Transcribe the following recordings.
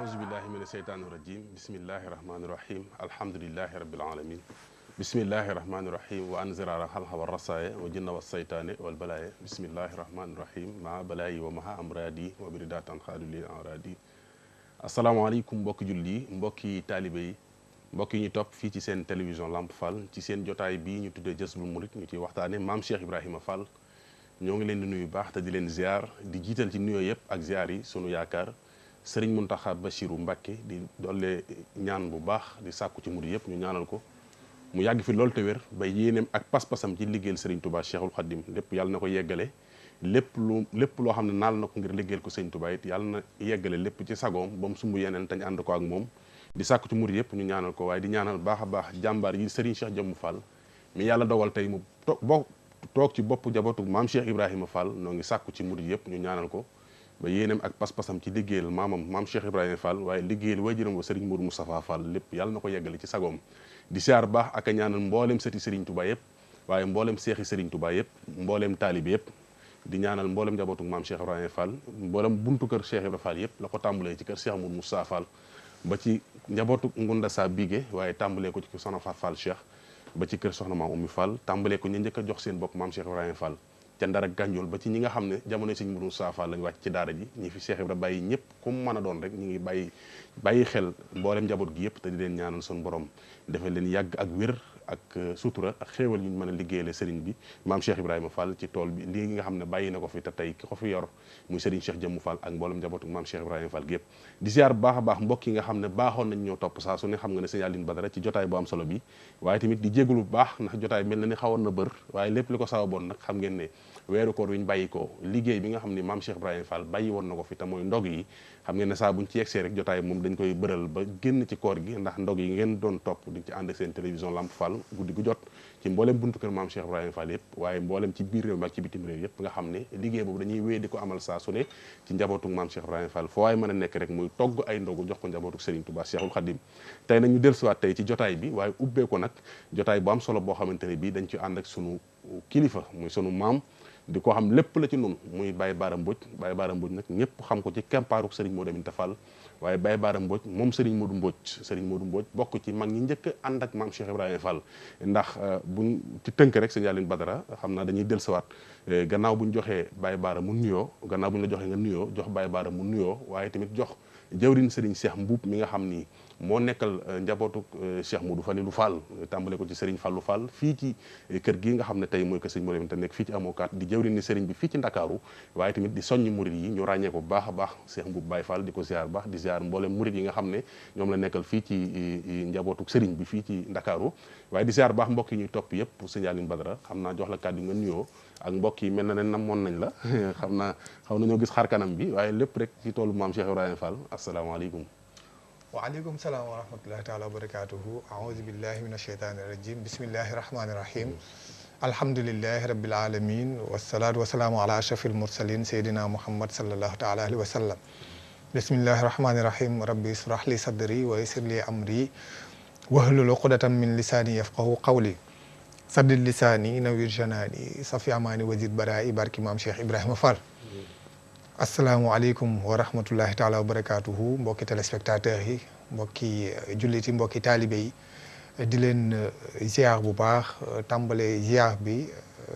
aousubillahi mina sheytaani rajim bismillahi rahmaani rahim alhamdulilahi rabbil alamin bismillahi rahmaani rahim wa anzirara xalxa wa rasaya wa jinna wa saytaane wal balaya bismillahi rahmaani rahim maa balaayi wa maha amradi wa biridatan xaaduli amradi asalaamaaleykum mbokki julli yi mbokki taalibe yi mbokk yi ñu topp fii ci seen télévision Lamp Fall ci seen jotaay bii ñu tuddee Jazbul Murid ñu ciy waxtaane maam Cheikh Ibrahima Fall ñoo ngi leen di nuyu baax te di leen ziar di jiital ci nuyoo yëpp ak ziar yi sunu yaakaar Sëriñ Muntaxa Bachiru Mbàkke di doole ñaan bu baax di sàkku ci murid yëpp ñu ñaanal ko mu yàgg fi loolu te wér ba yéeneem ak pas-pasam ci liggéeyal Sëriñ Touba Cheikhul Khadim lépp yàlla na ko yeggale lépp loo xam ne naal na ko ngir liggéeyal ko Sëriñ Touba it yàlla na yeggale lépp ci sagoom ba mu sumb yeneen tañ ànd ko ak moom di sàkku ci murid yëpp ñu ñaanal ko waaye di ñaanal baax a baax jàmbaar yi Serigne Cheikh Jëmm Fall mi yàlla dogal tey mu toog ci bopp jabootu maam Cheikh Ibrahima Fall noo ngi sàkku ci murid yëpp ñu ñaanal ko ba yéeneem ak pas-pasam ci liggéeyal maam Cheikh Ibrahima Fall waaye liggéeyal waajuram wa Serigne Mourou Moustapha Fall lépp yàlla na ko yeggale ci sagoom di siyaar baax ak a ñaanal mboolem sëti Serigne Touba yëpp waaye mboolem seexi Serigne Touba yëpp mboolem taalibi yëpp di ñaanal mboolem jabootu maam Cheikh Ibrahima Fall mboolem buntu kër Cheikh Ibrahima Fall yëpp la ko tàmbalee ci kër Cheikh Mourou Moustapha Fall ba ci njabootu Ngunda Sa Bigué waaye tàmbalee ko ci soxna Fall Cheikh ba ci kër soxna maam Oumy Fall tàmbalee ko ñu njëkk a jox seen bopp maam Cheikh Ibrahima Fall ca Ndar ak Gànjool ba ci ñi nga xam ne jamono Sëñ Mourou Moustapha Fall lañ wàcc ci daara ji ñi fi Cheikh Ibrahima bàyyi ñëpp ku mu mën a doon rek ñu ngi bàyyi xel mboolem njaboot gi yëpp te di leen ñaanal suñu borom defal leen yàgg ak wér ak sutura ak xéewal ñu mën a liggéeyale sëriñ bi maam Cheikh Ibrahima Fall ci tool bi lii nga xam ne bàyyi na ko fi te tey ki ko fi yor muy sëriñ Cheikh Jëmm Fall ak mboolem njabootu maam Cheikh Ibrahima Fall gi yëpp di ziar bu baax a baax mbokk yi nga xam ne baaxoon nañ ñoo topp saa su ne xam nga ne sëñ Aline Badara ci jotaay bu am solo bi waaye tamit di jégalu bu baax ndax jotaay mel na ni xawoon na bër waaye lépp li ko sababoon nag xam ngeen ne weeru koor wi ñu bàyyi ko liggéey bi nga xam ne maam Cheikh Ibrahima Fall bàyyi woon na ko fi te mooy ndog yi xam ngeen ne saa buñ ci yegsee rek jotaay moom dañ koy bëral ba génn ci koor gi ndax ndog yi ngeen doon topp di ci ànd seen télévision Lamp Fall guddi gu jot ci mboolem buntu kër maam Cheikh Ibrahima Fall yëpp waaye mboolem ci biir réew mi ak ci bitim réew yëpp nga xam ne liggéey boobu dañuy wéy di ko amal saa su ne ci njabootu maam Cheikh Ibrahima Fall foo waaye mën a nekk rek muy togg ay ndogu jox ko njabootu Serigne Touba Cheikhul Khadim tey nag ñu dellusiwaat tey ci jotaay bi waaye ubbee ko nag jotaay bu am solo boo xamante ne bii dañ ci ànd ak sunu kilifa muy sunu maam di ko xam lépp la ci nun muy Baye Bara Mbodj nag ñëpp xam ko ci kempaaruk Serigne Modou Aminta Fall waaye Baye Bara Mbodj moom Serigne Modou Mbodj bokk ci mag ñi njëkk ànd ak maam Cheikh Ibrahima Fall ndax buñ ci tënk rek sëñ Aline Badara xam naa dañuy dellusiwaat gannaaw buñ joxee Baye Bara mu nuyoo gannaaw buñ la joxee nga nuyoo jox Baye Bara mu nuyoo waaye tamit jox jawriñ Serigne Cheikh Mbuub mi nga xam ni moo nekkal njabootu Cheikh Modou Falilou Fall tàmbale ko ci Serigne Fallou Fall fii ci kër gi nga xam ne tey mooy kër Serigne Modou Aminta nekk fii ci amokat di jawriñ ni Serigne bi fii ci Ndakaaru waaye tamit di soññ murid yi ñu ràññee ko bu baax a baax Cheikh Mbuub Baye Fall di ko ziar baax di ziar mboolem murid yi nga xam ne ñoom la nekkal fii ci njabootu Serigne bi fii ci Ndakaaru waaye di ziar baax mbokk yi ñuy topp yëpp sëñ Aline Badara xam naa jox la kàddu nga nuyoo ak mbokk yi mel na ne namoon nañ la xam naa xaw nañoo gis xar kanam bi waaye lépp rek ci toolu maam Cheikh Ibrahima Fall asalaamaaleykum. waaleykum salaam wa rahmatullahi taala wa barakatuhu aouzu billahi min asheytaani rajim bismillahi rahmani rahim alhamdulilahi rabbil alamin wasalaatu wasalaamu ala ashrafil mursalin seydina muhammad sallallahu taala alayhi wa sallam bismillahi rahmani rahim rabbi israh li sadri wa yassir li amri wahlul uqdatan min lisaani yafqahu qawli saddid lisaani nawir janaani safi amaani wazid baraay barki maam Cheikh Ibrahima Fall asalaamualeykum wa rahmatullahi taala wa barakatuhu mbokki téléspectateurs yi mbokki jullit yi mbokki taalibe yi di leen ziar bu baax tàmbale ziar bi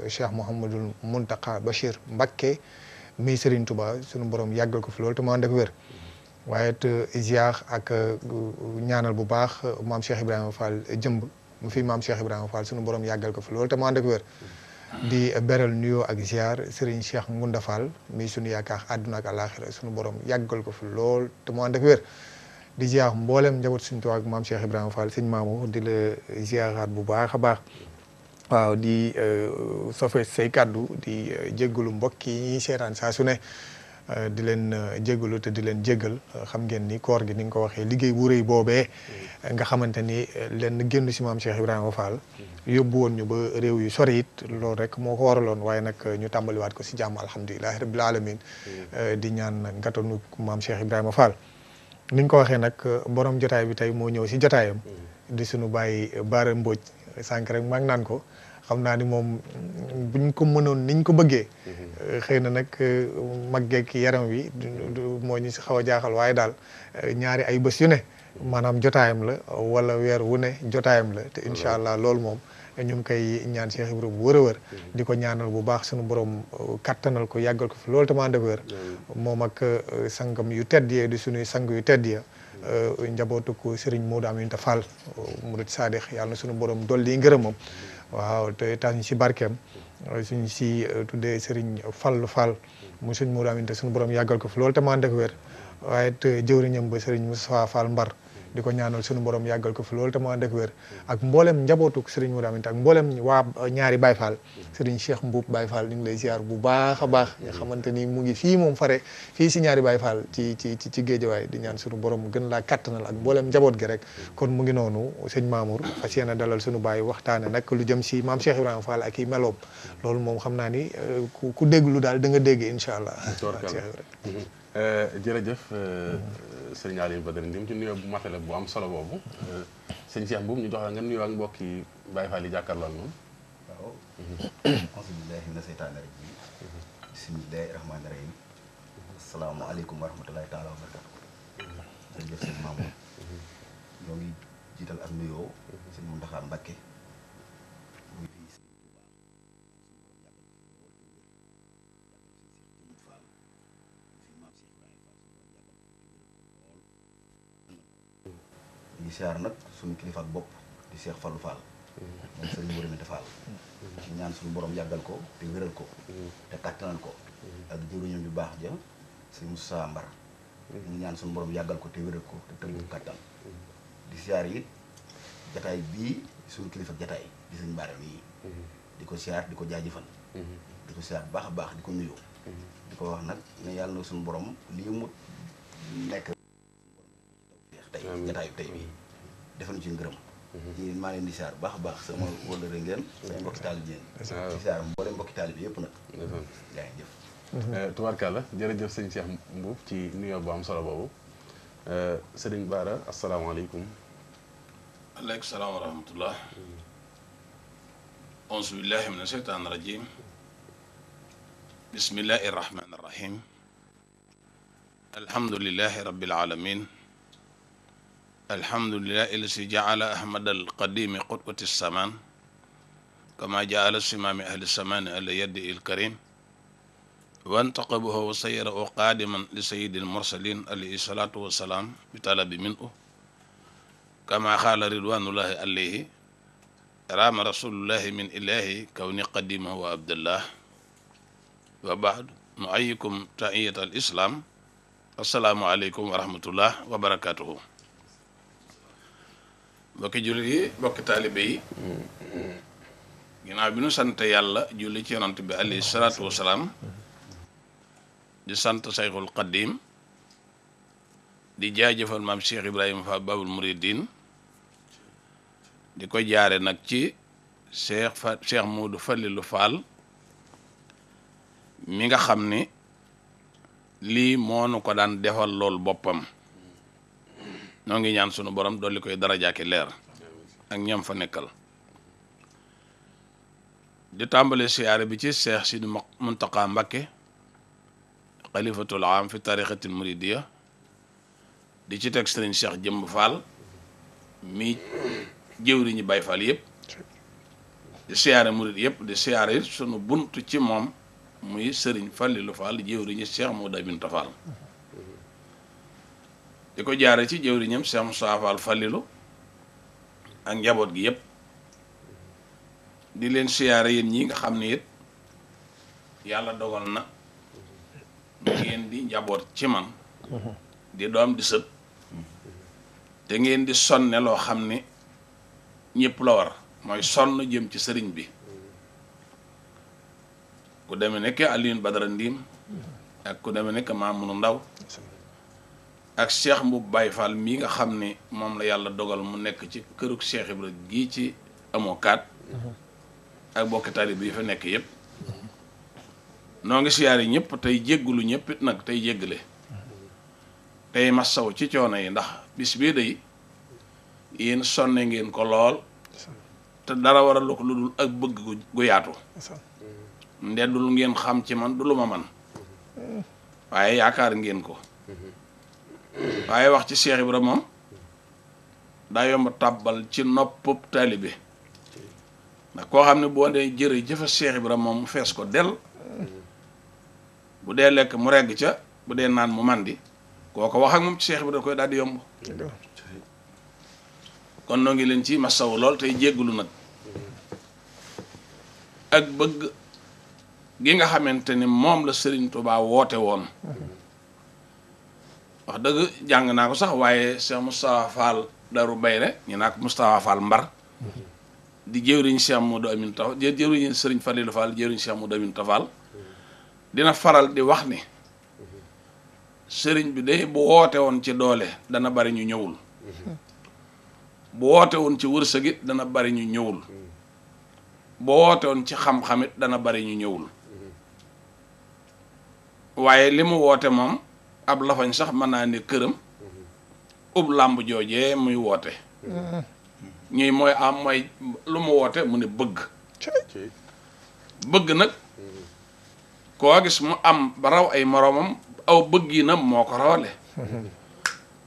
Cheikh Mouhamadul Mountakha Bachir Mbacké mi Serigne Touba sunu borom yàggal ko fi loolu te mu ànd ak wér waaye it ziar ak ñaanal bu baax maam Cheikh Ibrahima Fall jëmb mu fi maam Cheikh Ibrahima Fall sunu borom yàggal ko fi loolu te mu ànd ak wér di beral nuyoo ak ziar Serigne Cheikh Ngunda Fall mi sunu yaakaar àdduna ak àlaaxira sunu borom yàggal ko fi lool te mu ànd ak wér di ziar mboolem njaboot suñu Tuubaa ak maam Cheikh Ibrahima Fall sëñ maamu di la ziaraat bu baax a baax waaw di sofe say kàddu di jéggalu mbokk yi ñuy seetaan saa su ne di leen jéggalu te di leen jéggal xam ngeen ni koor gi ni nga ko waxee liggéey bu rëy boobee nga xamante ni leen génn si maam Cheikh Ibrahima Fall yóbbu woon ñu ba réew yu sori it loolu rek moo ko waraloon waaye nag ñu tàmbaliwaat ko si jàmm alhamdulilahi rabbil alamin di ñaan nag ngatanu maam Cheikh Ibrahima Fall ni ñu ko waxee nag borom jotaay bi tey moo ñëw si jotaayam di sunu Baye Bara Mbodj sànq rek maa ngi naan ko xam naa ni moom buñ ko mënoon niñ ko bëggee xëy na nag maggeek yaram wi moo ñu si xaw a jaaxal waaye daal ñaari ay bés yu ne maanaam jotaayam la wala weer wu ne jotaayam la te incha allah loolu moom ñu ngi koy ñaan Cheikh Ibrahima bu wër a wër di ko ñaanal bu baax suñu borom kattanal ko yàggal ko fi loolu tamit def wër moom ak sangam yu tedd yee di suñuy sang yu tedd ya njabootu ko Serigne Modou Aminta Fall Murid Sadikh yàlla na suñu borom dolli ngërëmam waaw te tax ñu si barkeem suñ si tuddee Serigne Fallu Fall mu Serigne Modou Aminta suñu borom yàggal ko fi loolu tamit def wër waaye te jëwriñam ba Serigne Moustapha Fall Mbar di ko ñaanal suñu borom yàggal ko fi loolu tamit ànd ak wér ak mboolem njabootu Serigne Modou Aminta ak mboolem waa ñaari Baye Fall Serigne Cheikh Mbuub Baye Fall ñu ngi lay ziar bu baax a baax nga xamante ni mu ngi fii moom fare fii si ñaari Baye Fall ci géejawaay di ñaan suñu borom gën laa kattanal ak mboolem njaboot gi rek kon mu ngi noonu sëñ Mamour fas yéene dalal suñu baay waxtaane nag lu jëm si maam Cheikh Ibrahima Fall ak i meloom loolu moom xam naa ni ku déglu daal da nga dégg incha allah. jërëjëf sëriñ Aliou Badara Ndim ci nuyoo bu matale bu am solo boobu sëñ Cheikh Mbuub ñu jox la nga nuyoo ak mbokki Baye Fall yi jàkkaarloo ak moom. waaw auzu billaahi mina seytaani rajiim bismillaahi rahmaani rahiim asalaamaaleykum wa rahmatulahi taala wa barakaatu jërëjëf sëñ Mamour ñoo ngi jiital ak nuyoo sëñ Mountakha Mbacké muy fii sëñ Touba ñu siyaar nag suñu kilifa ak bopp di Cheikh Fallou Fall moom sëriñ Modou Aminta Fall ñu ñaan suñu borom yàggal ko te wéral ko te kàttanal ko ak jëwriñam bi baax ja sëñ Moussa Mbar ñu ñaan suñu borom yàggal ko te wéral ko te tënk kàttan di siyaar yi jataay bii suñu kilifa jataay di sëñ Bara mii di ko siyaar di ko jaajëfal di ko siyaar bu baax a baax di ko nuyoo di ko wax nag ne yàlla na suñu borom lii mu nekk tey jataayu tey bii defe na ci ngërëm ñii maa leen di siyaar baax a baax sama wóllëre ngeen say mbokki taalib yéen di siyaar mboolem mbokki taalib bi yëpp nag yaa ngi jëf tubaarkàlla jërëjëf sëñ Cheikh Mbuub ci nuyoo bu am solo boobu sëriñ Bara asalaamaaleykum. aleykum salaam wa rahmatullah auzu billahi mina sheytaani rajim bismillahi irrahmani irrahim alhamdulilahi rabbil alamin alhamdulillahi allasi jaala ahmad alqadimi qudwati samaan kama jaala simaami ahli samaani ala yaddi il karim wantaqabahu wa sayarahu qaadiman li sayidi almursalin alayhi salaatu wasalaam bi talabi minhu kama xaala ridwanullahi alayhi raama rasulullahi min ilahi kawni qadimahu wa abdullah wa baad nu ayikum taiyat al islam assalaamu aleykum wa rahmatullah wa barakatuhu bokki jullit yi bokki taalibe yi ginnaaw bi nu sant yàlla julli ci yonant bi alayhi salaatu wasalaam di sant sayxul qadim di jaajëfal maam Cheikh Ibrahima Fall Babul Mouridine di ko jaare nag ci Cheikh Modou Falilou Fall mi nga xam ni lii moonu ko daan defal lool boppam noo ngi ñaan sunu borom dolli koy darajaaki leer ak ñam fa nekkal di tàmbale siyaare bi ci Cheikh Sidi Mountakha Mbacké xalifatul am fi tarixatil muridiya di ci teg sëriñ Cheikh Jëmb Fall mi jëwriñu Baye Fall yëpp di siyaare murid yëpp di siyaare it sunu bunt ci moom muy sëriñ Falilou Fall jëwriñu Cheikh Modou Aminta Fall di ko jaare ci jëwriñam Cheikh Moussa Fall Falilou ak njaboot gi yëpp di leen siyaare yéen ñi nga xam ne it yàlla dogal na ngeen di njaboot ci man di doom di sët te ngeen di sonne loo xam ne ñëpp la war mooy sonn jëm ci sëriñ bi ku demee nekk Aliou Badara Ndim ak ku demee nekk Mamounu Ndaw ak Cheikh Mbuub Baye Fall mii nga xam ne moom la yàlla dogal mu nekk ci kërug Cheikh Ibra gii ci amoo kaat ak bokki taalibe yi fa nekk yëpp noo ngi siyaare ñëpp tey jéggulu ñëpp it nag tey jéggale tey massaw ci coono yi ndax bis bii day yéen sonne ngeen ko lool te dara waral ko lu dul ak bëgg gu yaatu ndeddul ngeen xam ci man du lu ma man waaye yaakaar ngeen ko waaye wax ci Cheikh Ibra moom daa yomb tàbbal ci noppub taalibe ndax koo xam ne boo dee jërë jëfa Cheikh Ibra moom mu fees ko del bu dee lekk mu regg ca bu dee naan mu màndi kooko wax ak moom ci Cheikh Ibra da koy daal di yomb kon noo ngi leen ci masawu lool tey jéggulu nag ak bëgg gi nga xamante ni moom la Serigne Touba woote woon wax dëgg jàng naa ko sax waaye Cheikh Moustapha Fall Darou Bayre ñu naa ko Moustapha Fall Mbar di jëwriñ Cheikh Modou Amin Tafal jëwriñ Serigne Falilou Fall jëwriñ Cheikh Modou Amin Tafal dina faral di wax ni sëriñ bi de bu woote woon ci doole dana bari ñu ñëwul bu woote woon ci wërsëg it dana bari ñu ñëwul bu woote woon ci xam-xam it dana bari ñu ñëwul waaye li mu woote moom ab lafañ sax mën naa ne këram ub làmb joojee muy woote ñuy mooy am mooy lu mu woote mu ne bëgg bëgg nag koo gis mu am ba raw ay moroomam aw bëgg yi na moo ko rawale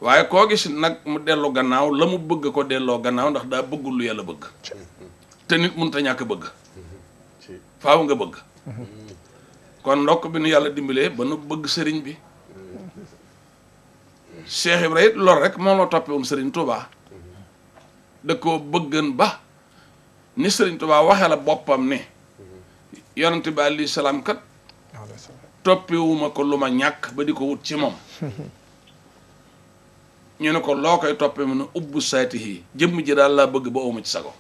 waaye koo gis nag mu dellu gannaaw la mu bëgg ko delloo gannaaw ndax daa bëggul lu yàlla bëgg te nit mënut a ñàkk bëgg faaw nga bëgg kon ndokk bi nu yàlla dimbalee ba nu bëgg sëriñ bi Cheikh Ibra it lool rek moom la toppe woon sëriñ Touba da koo bëggan ba ni sëriñ Touba waxee la boppam ne yonente bi alayhi salaam kat toppewuma ko lu ma ñàkk ba di ko wut ci moom ñu ne ko loo koy toppee mu ne ubbu saati yi jëmm ji daal laa bëgg ba awma ci sago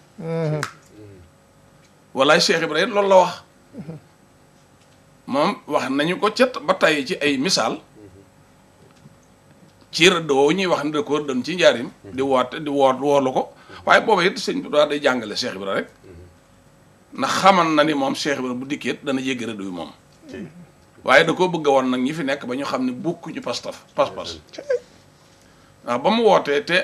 walaay Cheikh Ibra it loolu la wax moom wax nañu ko cet ba tey ci ay misaal ci rëdd woo ñuy wax ne da ko rëddan ci njaarim di woote di woolu ko waaye booba it sëñ bi daa day jàngale Cheikh Ibra rek ndax xamal na ni moom Cheikh Ibra bu dikkee dana yéggi rëdd wi moom waaye da koo bëgg woon nag ñi fi nekk ba ñu xam ne bokkuñu pas-pas ndax ba mu wootee te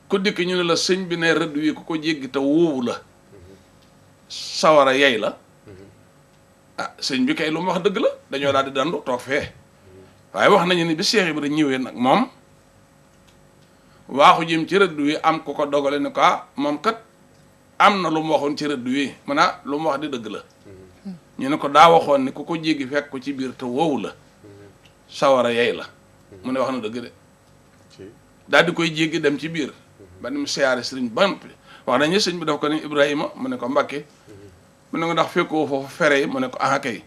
ku dikk ñu ne la sëñ bi ne rëdd wi ku ko jéggi te wóowu la sawara yey la ah sëñ bi kay lu mu wax dëgg la dañoo daal di dandu toog fee waaye wax nañu ni bi Cheikh Ibra ñëwee nag moom waaxu jëm ci rëdd wi am ku ko dogale ne ko moom kat am na lu mu waxoon ci rëdd wi mu ne lu mu wax di dëgg la ñu ne ko daa waxoon ni ku ko jéggi fekk ko ci biir te woowu la sawara yey la mu ne wax na dëgg de daal di koy jéggi dem ci biir ba ni mu siyaare sëriñ bant wax nañu sëñ bi daf ko ni Ibrahima mu ne ko Mbàkke mu ne ko ndax fekkoo foofu fere yi mu ne ko aha kay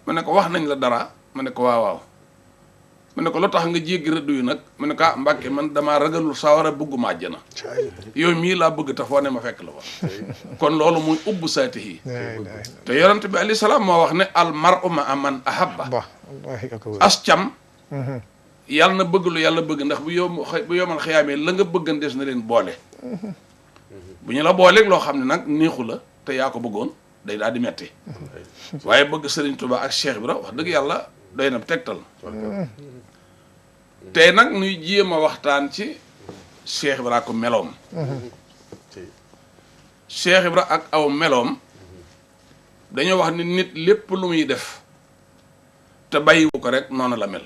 mu ne ko wax nañ la dara mu ne ko waaw waaw mu ne ko lu tax nga jéggi rëdd yu nag mu ne ko Mbàkke man damaa ragalul sawara bëgguma àjjana yow mii laa bëgg te foo ne ma fekk la fa kon loolu muy ubbu saati yi te yonent bi alayhi salaam moo wax ne al mar'u ma'a man ahabba as cam yàlla na bëgg lu yàlla bëgg ndax bu yomal xiyaamee la nga bëggan des na leen boole bu ñu la booleeg loo xam ne nag neexu la te yaa ko bëggoon day daal di metti waaye bëgg Sëriñ Tuubaa ak Cheikh Ibra wax dëgg yàlla doy na tegtal tey nag nuy jéem a waxtaan ci Cheikh Ibra ko meloom Cheikh Ibra ak aw meloom dañoo wax ni nit lépp lu muy def te bàyyiwu ko rek noonu la mel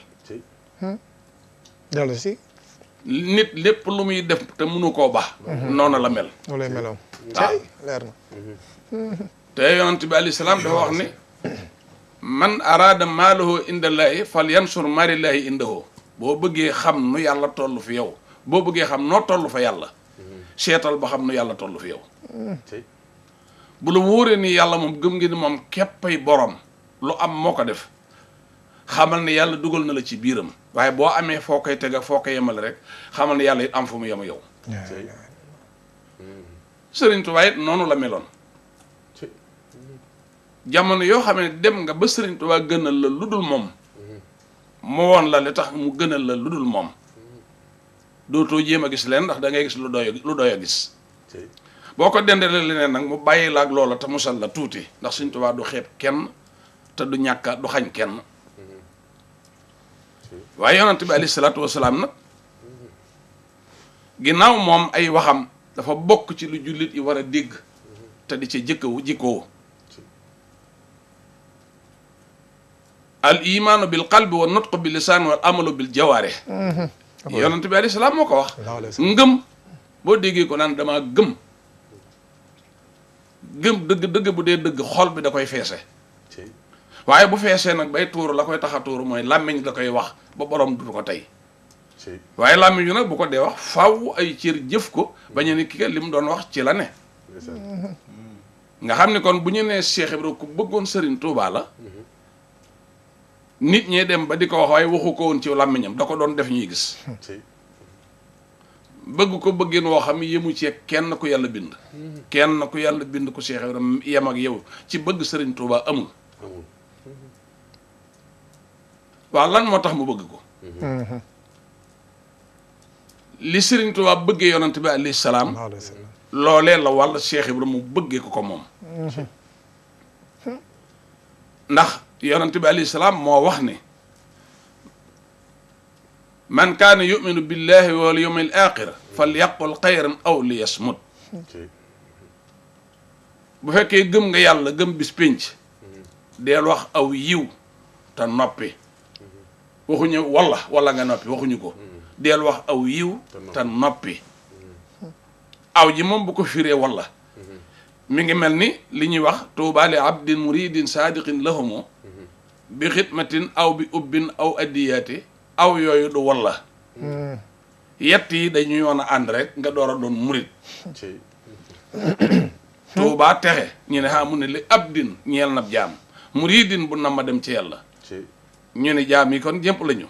dellu si nit lépp lu muy def te mënu koo baax noonu la mel loolay meloom waaw leer na te yonent bi alayhi salaam dafa wax ni man araada maalahu indallaahi fal yansur maarillaahi indahu boo bëggee xam nu yàlla toll fi yow boo bëggee xam noo toll fa yàlla seetal ba xam nu yàlla toll fi yow bu la wóoree ni yàlla moom gëm ngi ni moom képpay borom lu am moo ko def xamal ne yàlla dugal na la ci biiram waaye boo amee foo koy teg ak foo koy yemale rek xamal ne yàlla it am fu mu yem yow Sëriñ Tuubaa it noonu la meloon jamono yoo xam ne dem nga ba Sëriñ Tuubaa gënal la lu dul moom mu woon la li tax mu gënal la lu dul moom dootoo jéem a gis leen ndax da ngay gis lu doy a gis boo ko dendalee leneen nag mu bàyyi la ak loola te musal la tuuti ndax Sëriñ Tuubaa du xeeb kenn te du ñàkka du xañ kenn waaye yonent bi alayhi salaatu wasalaam nag ginnaaw moom ay waxam dafa bokk ci lu jullit yi war a dégg te di ci jikkoo al imaanu bil qalbi wa nutqu bil lisaan wal amalu bil jawaarih yonent bi alayhi salaam moo ko wax ngëm boo déggee ko naan damaa gëm dëgg bu dee dëgg xol bi da koy feese waaye bu feesee nag bay tuuru la koy tax a tuuru mooy làmmiñ da koy wax ba borom du ko tey waaye làmmiñ yu nag bu ko dee wax faw ay cër jëf ko bañu ni ki li mu doon wax ci la ne nga xam ne kon bu ñu nee Cheikh Ibra ku bëggoon Serigne Touba la nit ñee dem ba di ko wax waaye waxu ko woon ci làmmiñam da ko doon def ñuy gis bëgg ko bëggeen woo xam yemu ci kenn ku yàlla bind kenn ku yàlla bind ku Cheikh Ibra yem ak yow ci bëgg Serigne Touba amul waaw lan moo tax mu bëgg ko li Serigne Touba bëggee yonent bi alayhi salaam loolee la wàll Cheikh Ibra mu bëggee ko moom ndax yonent bi alayhi salaam moo wax ne man kaana yuminu billahi wal yawmil aaxir fal yaqul xayran aw li yasmut bu fekkee gëm nga yàlla gëm bis pénc deel wax aw yiw te noppi waxuñu wala nga noppi waxuñu ko deel wax aw yiw te noppi aw ji moom bu ko firee wala mi ngi mel ni li ñuy wax tuuba li abdin muridin saadiqin lahumu bi xidmatin aw bi ubbin aw addiyaati aw yooyu du walla yett yi dañuy yoon a ànd rek nga door a doon murid tuubaa texe ñu ne xaa mu ne li abdin ñeel na jaam muridin bu na ma dem ci yàlla ñu ne jaam yi kon jëpp lañu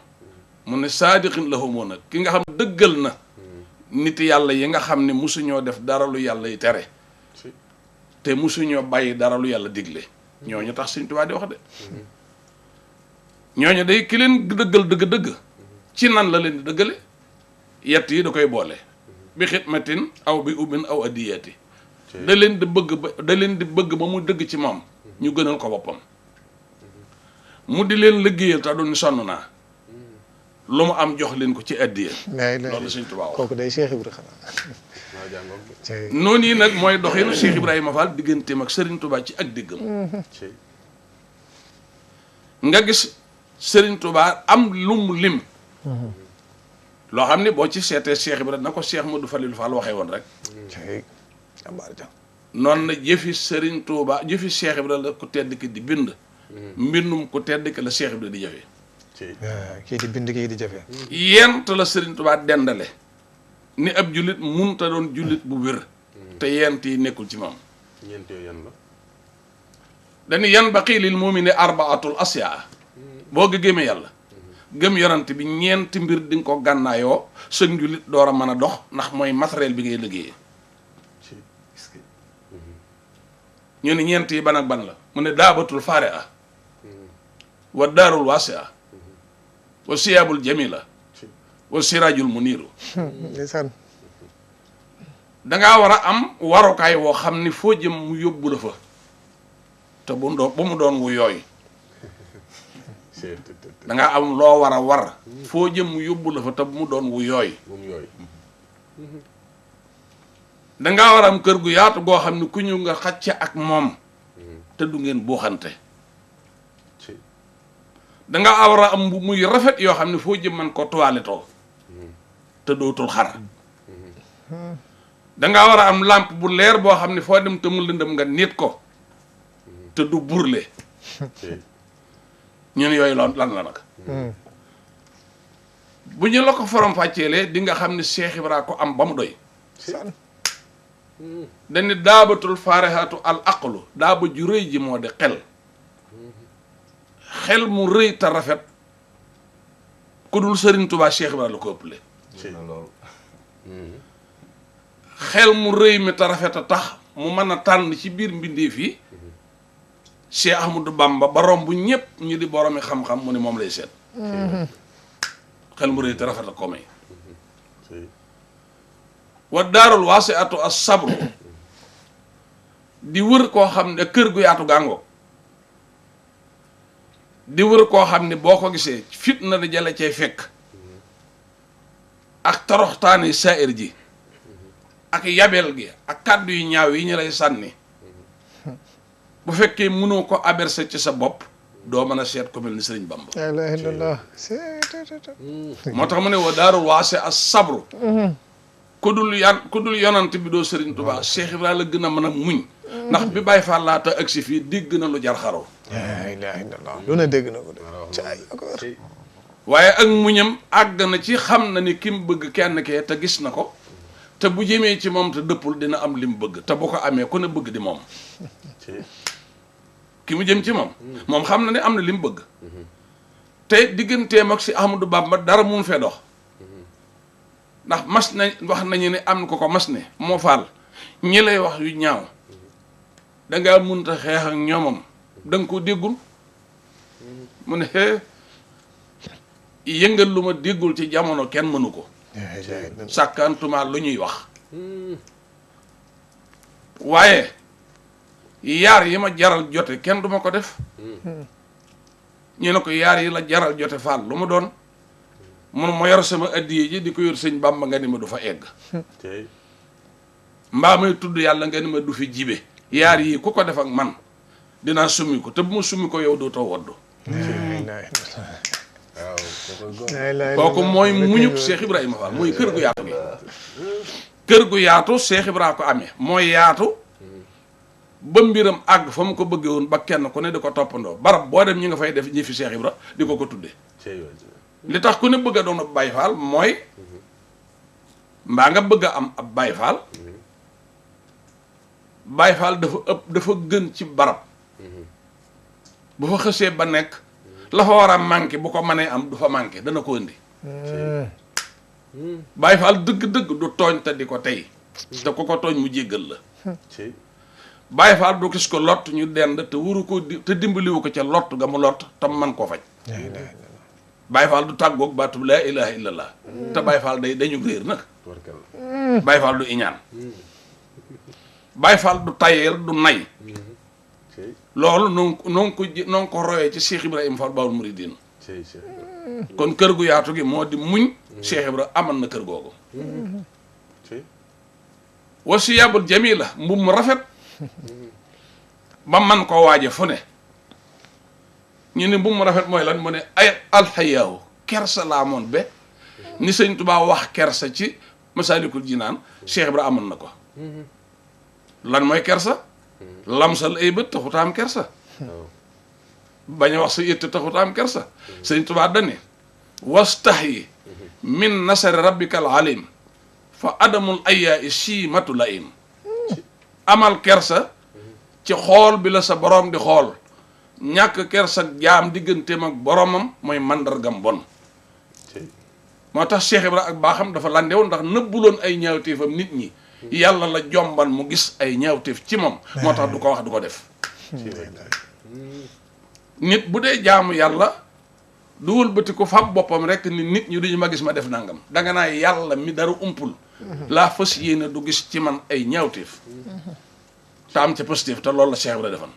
mu ne saadiqin lahumu nag ki nga xam dëggal na nit yàlla yi nga xam ne musuñoo def dara lu yàlla yi tere te musuñoo bàyyi dara lu yàlla digle ñooñu tax Sëñ Tuubaa di wax de ñooñu day ki leen dëggal dëgg-dëgg ci nan la leen di dëggale yett yi da koy boole bi xidmatin aw bi ubbin aw addiyati da leen di bëgg ba mu dëgg ci moom ñu gënal ko boppam mu di leen liggéeyal te duñu sonn naa lu mu am jox leen ko ci addiya loolu Sëñ Tuubaa wax kooku day Cheikh Ibra xanaa noonu yi nag mooy doxinu Cheikh Ibrahima Fall digganteem ak Serigne Touba ci ak diggam nga gis Serigne Touba am lu mu lim loo xam ne boo ci seetee Cheikh Ibrahima na ko Cheikh Modou Falilou Fall waxee woon rek noonu na jëfi Serigne Touba jëfi Cheikh Ibrahima la ku tedd ki di bind mbindum ku tedd ki la Cheikh Ibrahima di jëfe kii di bind kii di jëfe yent la Serigne Touba dendale ni ab jullit munta doon jullit bu wér te yent yi nekkul ci moom ñeent yooyu yan la dañu yan baqi lil mu'mini arbaatul asyaa boo gëmee yàlla gëm yonent bi ñeenti mbir di nga ko gànnaayoo sëg njullit door a mën a dox ndax mooy matériel bi ngay liggéeyee ñu ne ñeent yi ban ak ban la mu ne daabatul faare a wa daarul waasi a wa siyaabul jamila wa siraajul muniiru dangaa war a am warukaay woo xam ni foo jëm mu yóbbu la fa te bu mu doon wu yooy dangaa am loo war a war foo jëm mu yóbbu la fa te bu mu doon wu yooy dangaa war a am kër gu yaatu goo xam ne ku ñu nga xacce ak moom te du ngeen buuxante dangaa war a am bu muy rafet yoo xam ne foo jëm man ko toilettoo te dootul xar dangaa war a am lampe bu leer boo xam ne foo dem te mu lëndëm nga nit ko te du burle ñun yooyu lan la nag bu ñu la ko forom fàcceelee di nga xam ne Cheikh Ibra ko am ba mu doy dañu daabatul faarihatu al aqlu daaba ju rëy ji moo di xel mu rëy te rafet ku dul Serigne Touba Cheikh Ibra la ko ëppale xel mu rëy mi te rafet a tax mu mën a tànn ci biir mbindeef yi Cheikh Ahmadou Bamba ba romb ñëpp ñu di boromi xam-xam mu ne moom lay seet xel mu rëy te rafet a ko may wa daarul waasi atu as sabru di wër koo xam ne kër gu yaatu gàngo di wër koo xam ne boo ko gisee fitna di jale cay fekk ak toroxtaani saa'ir ji ak yabel gi ak kàddu yu ñaaw yi ñu lay sànni bu fekkee mënoo ko aberse ci sa bopp doo mën a seet ku mel ni Sëriñ Bamba. la ilaha illallah. moo tax mu ne wa daarul waase as sabru. ku dul yonant bi doo Sëriñ Tuubaa Cheikh Ibrahima la gën a mën a muñ. ndax bi Baye Fall laata agsi fii dégg na lu jar xaroo. la ilaha illallah lu ne dégg na ko de. waaye ak muñam àgg na ci xam na ni ki mu bëgg kenn kee te gis na ko te bu jëmee ci moom te dëppul dina am li mu bëgg te bu ko amee ku ne bëgg di moom. ki mu jëm ci moom. moom xam na ne am na li mu bëgg. te digganteem ak si Ahmadou Bamba dara mun fee dox. ndax mas na wax nañu ne am na ko mas ne moo faal ñi lay wax yu ñaaw dangaa munta xeex ak ñoomam danga ko déggul mu ne yëngal lu ma déggul ci jamono kenn mënu ko sàkkantuma lu ñuy wax waaye yaar yi ma jaral jote kenn duma ko def ñu ne ko yaar yi la jaral jote faal lu mu doon mun ma yor sama addiye ji di ko yor sëñ Bàmba nga ni ma du fa egg mbaa may tudd yàlla nga ni ma du fi jibe yaar yii ku ko def ak man dinaa summi ko te bu ma summi ko yow dootoo woddu kooku mooy muñub Cheikh Ibrahima Fall mooy kër gu yaatu gi kër gu yaatu Cheikh Ibrahima ko amee mooy yaatu ba mbiram àgg fa mu ko bëggee woon ba kenn ku ne di ko toppandoo barab boo dem ñi nga fay def ñi fi Cheikh Ibra di ko tuddee li tax ku ne bëgg a doon ab Baye Fall mooy mbaa nga bëgg a am ab Baye Fall Baye Fall dafa gën ci barab bu fa xësee ba nekk la fa war a manqué bu ko mënee am du fa manqué dana ko indi Baye Fall dëgg-dëgg du tooñ te di ko tey te ku ko tooñ mu jéggal la Baye Fall du gis ko lott ñu dend te wuru ko te dimbaliwu ko ca lott ga mu lott tam man koo faj Baye Fall du tàggoog baatub laa ilaha illallah te Baye Fall dañu réer nag Baye Fall du iñaan Baye Fall du tayeel du nay loolu noonu ko royee ci Cheikh Ibrahima Fall Baol Mouridine kon kër gu yaatu gi moo di muñ Cheikh Ibrahima amal na kër googu wasiyabul jamila mbub mu rafet ba man koo waaje fu ne ñu ne mbub mu rafet mooy lan mu ne ay alxayaahu kersa laa moon be ni sëñ Tuubaa wax kersa ci Masaalikul Jinaan Cheikh Ibrahima amoon na ko lan mooy kersa lamsal ay bët taxutaam kersa bañ a wax sa yëtt taxutaam kersa sëñ Tuubaa dane wastaxyi min nasari rabbikal alim fa adamul ayyaa i siimatu la im amal kersa ci xool bi la sa boroom di xool ñàkk kersa jaam digganteem ak boromam mooy màndargam bon moo tax Cheikh Ibra ak baaxam dafa landewoon ndax nëbbuloon ay ñaawteefam nit ñi yàlla la jomban mu gis ay ñaawteef ci moom moo tax du ko wax du ko def nit bu dee jaamu yàlla du wëlbati ko fab boppam rek ni nit ñi duñu ma gis ma def nangam danga naa yàlla mi dara umpul laa fas yéene du gis ci man ay ñaawteef te am ca positif te loolu la Cheikh Ibra defan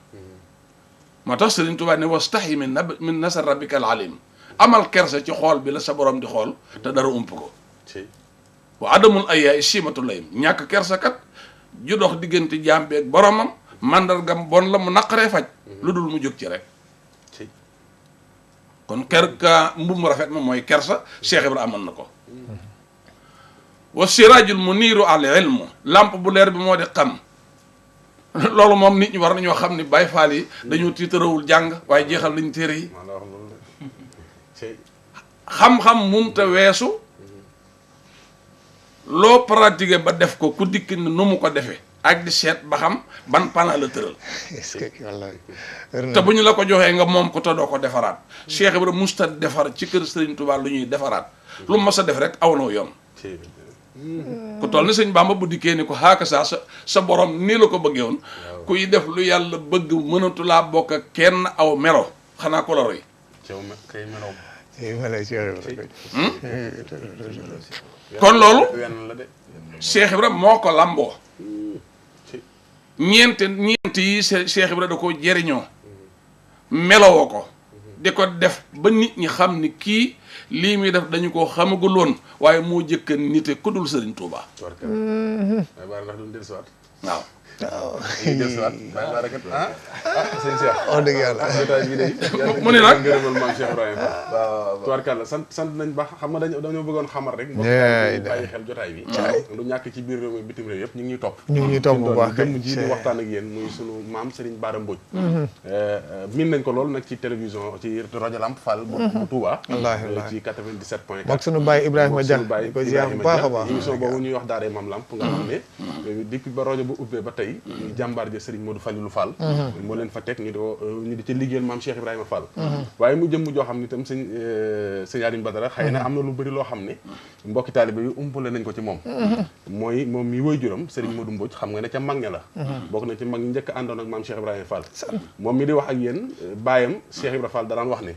moo tax Sëriñ Tuubaa ne wastaxyi min nasar rabbika al alim amal kersa ci xool bi la sa borom di xool te dara ump ko wa adamul ayyaa simatu layim ñàkk kersa kat ju dox diggante jaam bi ak boromam mandargam bon la mu naqaree faj lu dul mu jóg ci rek kon mbub mu rafet ma mooy kersa Cheikh Ibra amoon na ko wa siraajul muniiru al ilmu lamp bu leer bi moo di xam loolu moom nit ñi war nañoo xam ni Baye Fall yi dañoo tiitarawul jàng waaye jeexal nañ téere yi xam-xam munta weesu loo pratiquer ba def ko ku dikk ni nu mu ko defee ak di seet ba xam ban pana la tëral te bu ñu la ko joxee nga moom ko te doo ko defaraat Cheikh Ibra musta defar ci kër Serigne Touba lu ñuy defaraat lu mu mas a def rek aw na yoon ku toll ni sëñ Bamba bu dikkee ni ko xaaka saa sa borom nii la ko bëggee woon kuy def lu yàlla bëgg mënatu laa bokk ak kenn aw melo xanaa ko la roy kon loolu Cheikh Ibra moo ko lamboo ñeent yi Cheikh Ibra da ko jëriñoo melowoo ko di ko def ba nit ñi xam ni kii lii muy def dañu ko xamagul woon waaye moo jëkka nite ku dul Sëriñ Tuuba waaw ñu jëlsiwaat bàyyi ba rek sëñ Cheikh wax dëgg yàlla jotaay bi day mu ne nag ngërëmal maam Cheikh Ibrahima waaw tubaarkàlla sant nañ baax xam nga dañoo bëggoon xamal rek bàyyi xel jotaay bi lu ñàkk ci biir réew mi bitim réew yëpp ñu ngi ñuy topp bu baax jëmm ji di waxtaan ak yéen muy sunu maam Serigne Bara Mbodj miin nañ ko lool nag ci télévision ci rajo Lamp Fall bu Touba ci 97.4 moom sunu baay Ibrahima Dia ko ziar bu baax a baax émission boobu ñuy wax daaree Maam Lamp nga xam ne depuis ba rajo bu ubbee ba tey jàmbaar ja Serigne Modou Falilou Fall moo leen fa teg ñu di ci liggéeyal maam Cheikh Ibrahima Fall waaye mu jëmm joo xam ne itam sëñ Alioune Badara xëy na am na lu bëri loo xam ne mbokki taalibe yu umpale nañ ko ci moom mooy moom mi woy juram Serigne Modou Mbodj xam nga ne ca mag ña la bokk na ci mag ñi njëkk àndoon ak maam Cheikh Ibrahima Fall moom mi di wax ak yéen baayam Cheikh Ibrahima Fall daraan wax ne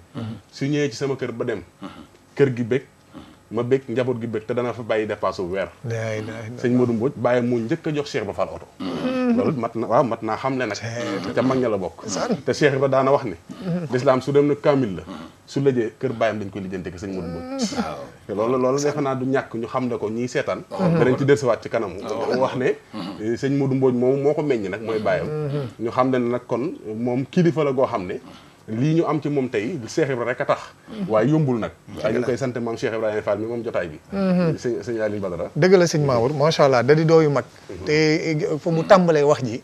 su ñëwee ci sama kër ba dem kër gi bég ma bég njaboot gi bég te dana fa bàyyi dépasse bu weer sëñ Modou Mbodj bàyyi moo njëkk a jox Cheikh Ibra Fall oto loolu mat naa xam le nag ca mag ña la bokk te Cheikh Ibra daana wax ne l'islam su dem na kaamil la su lëjee kër bàyyam dañ koy lijjante ke sëñ Modou Mbodj te loolu defe naa du ñàkk ñu xam ne ko ñiy seetaan danañ ci dellusiwaat ci kanam wax ne sëñ Modou Mbodj moom moo ko meññ nag mooy bàyyam ñu xam ne nag kon moom kilifa la goo xam ne lii ñu am ci moom tey Cheikh Ibrahima rek a tax waaye yombul nag waaye ñu ngi koy sant maam Cheikh Ibrahima Fall mi moom jotaay bi sëñ Alioune Badara dëgg la sëñ Mamour macha allah da di dooyu mag te fa mu tàmbalee wax ji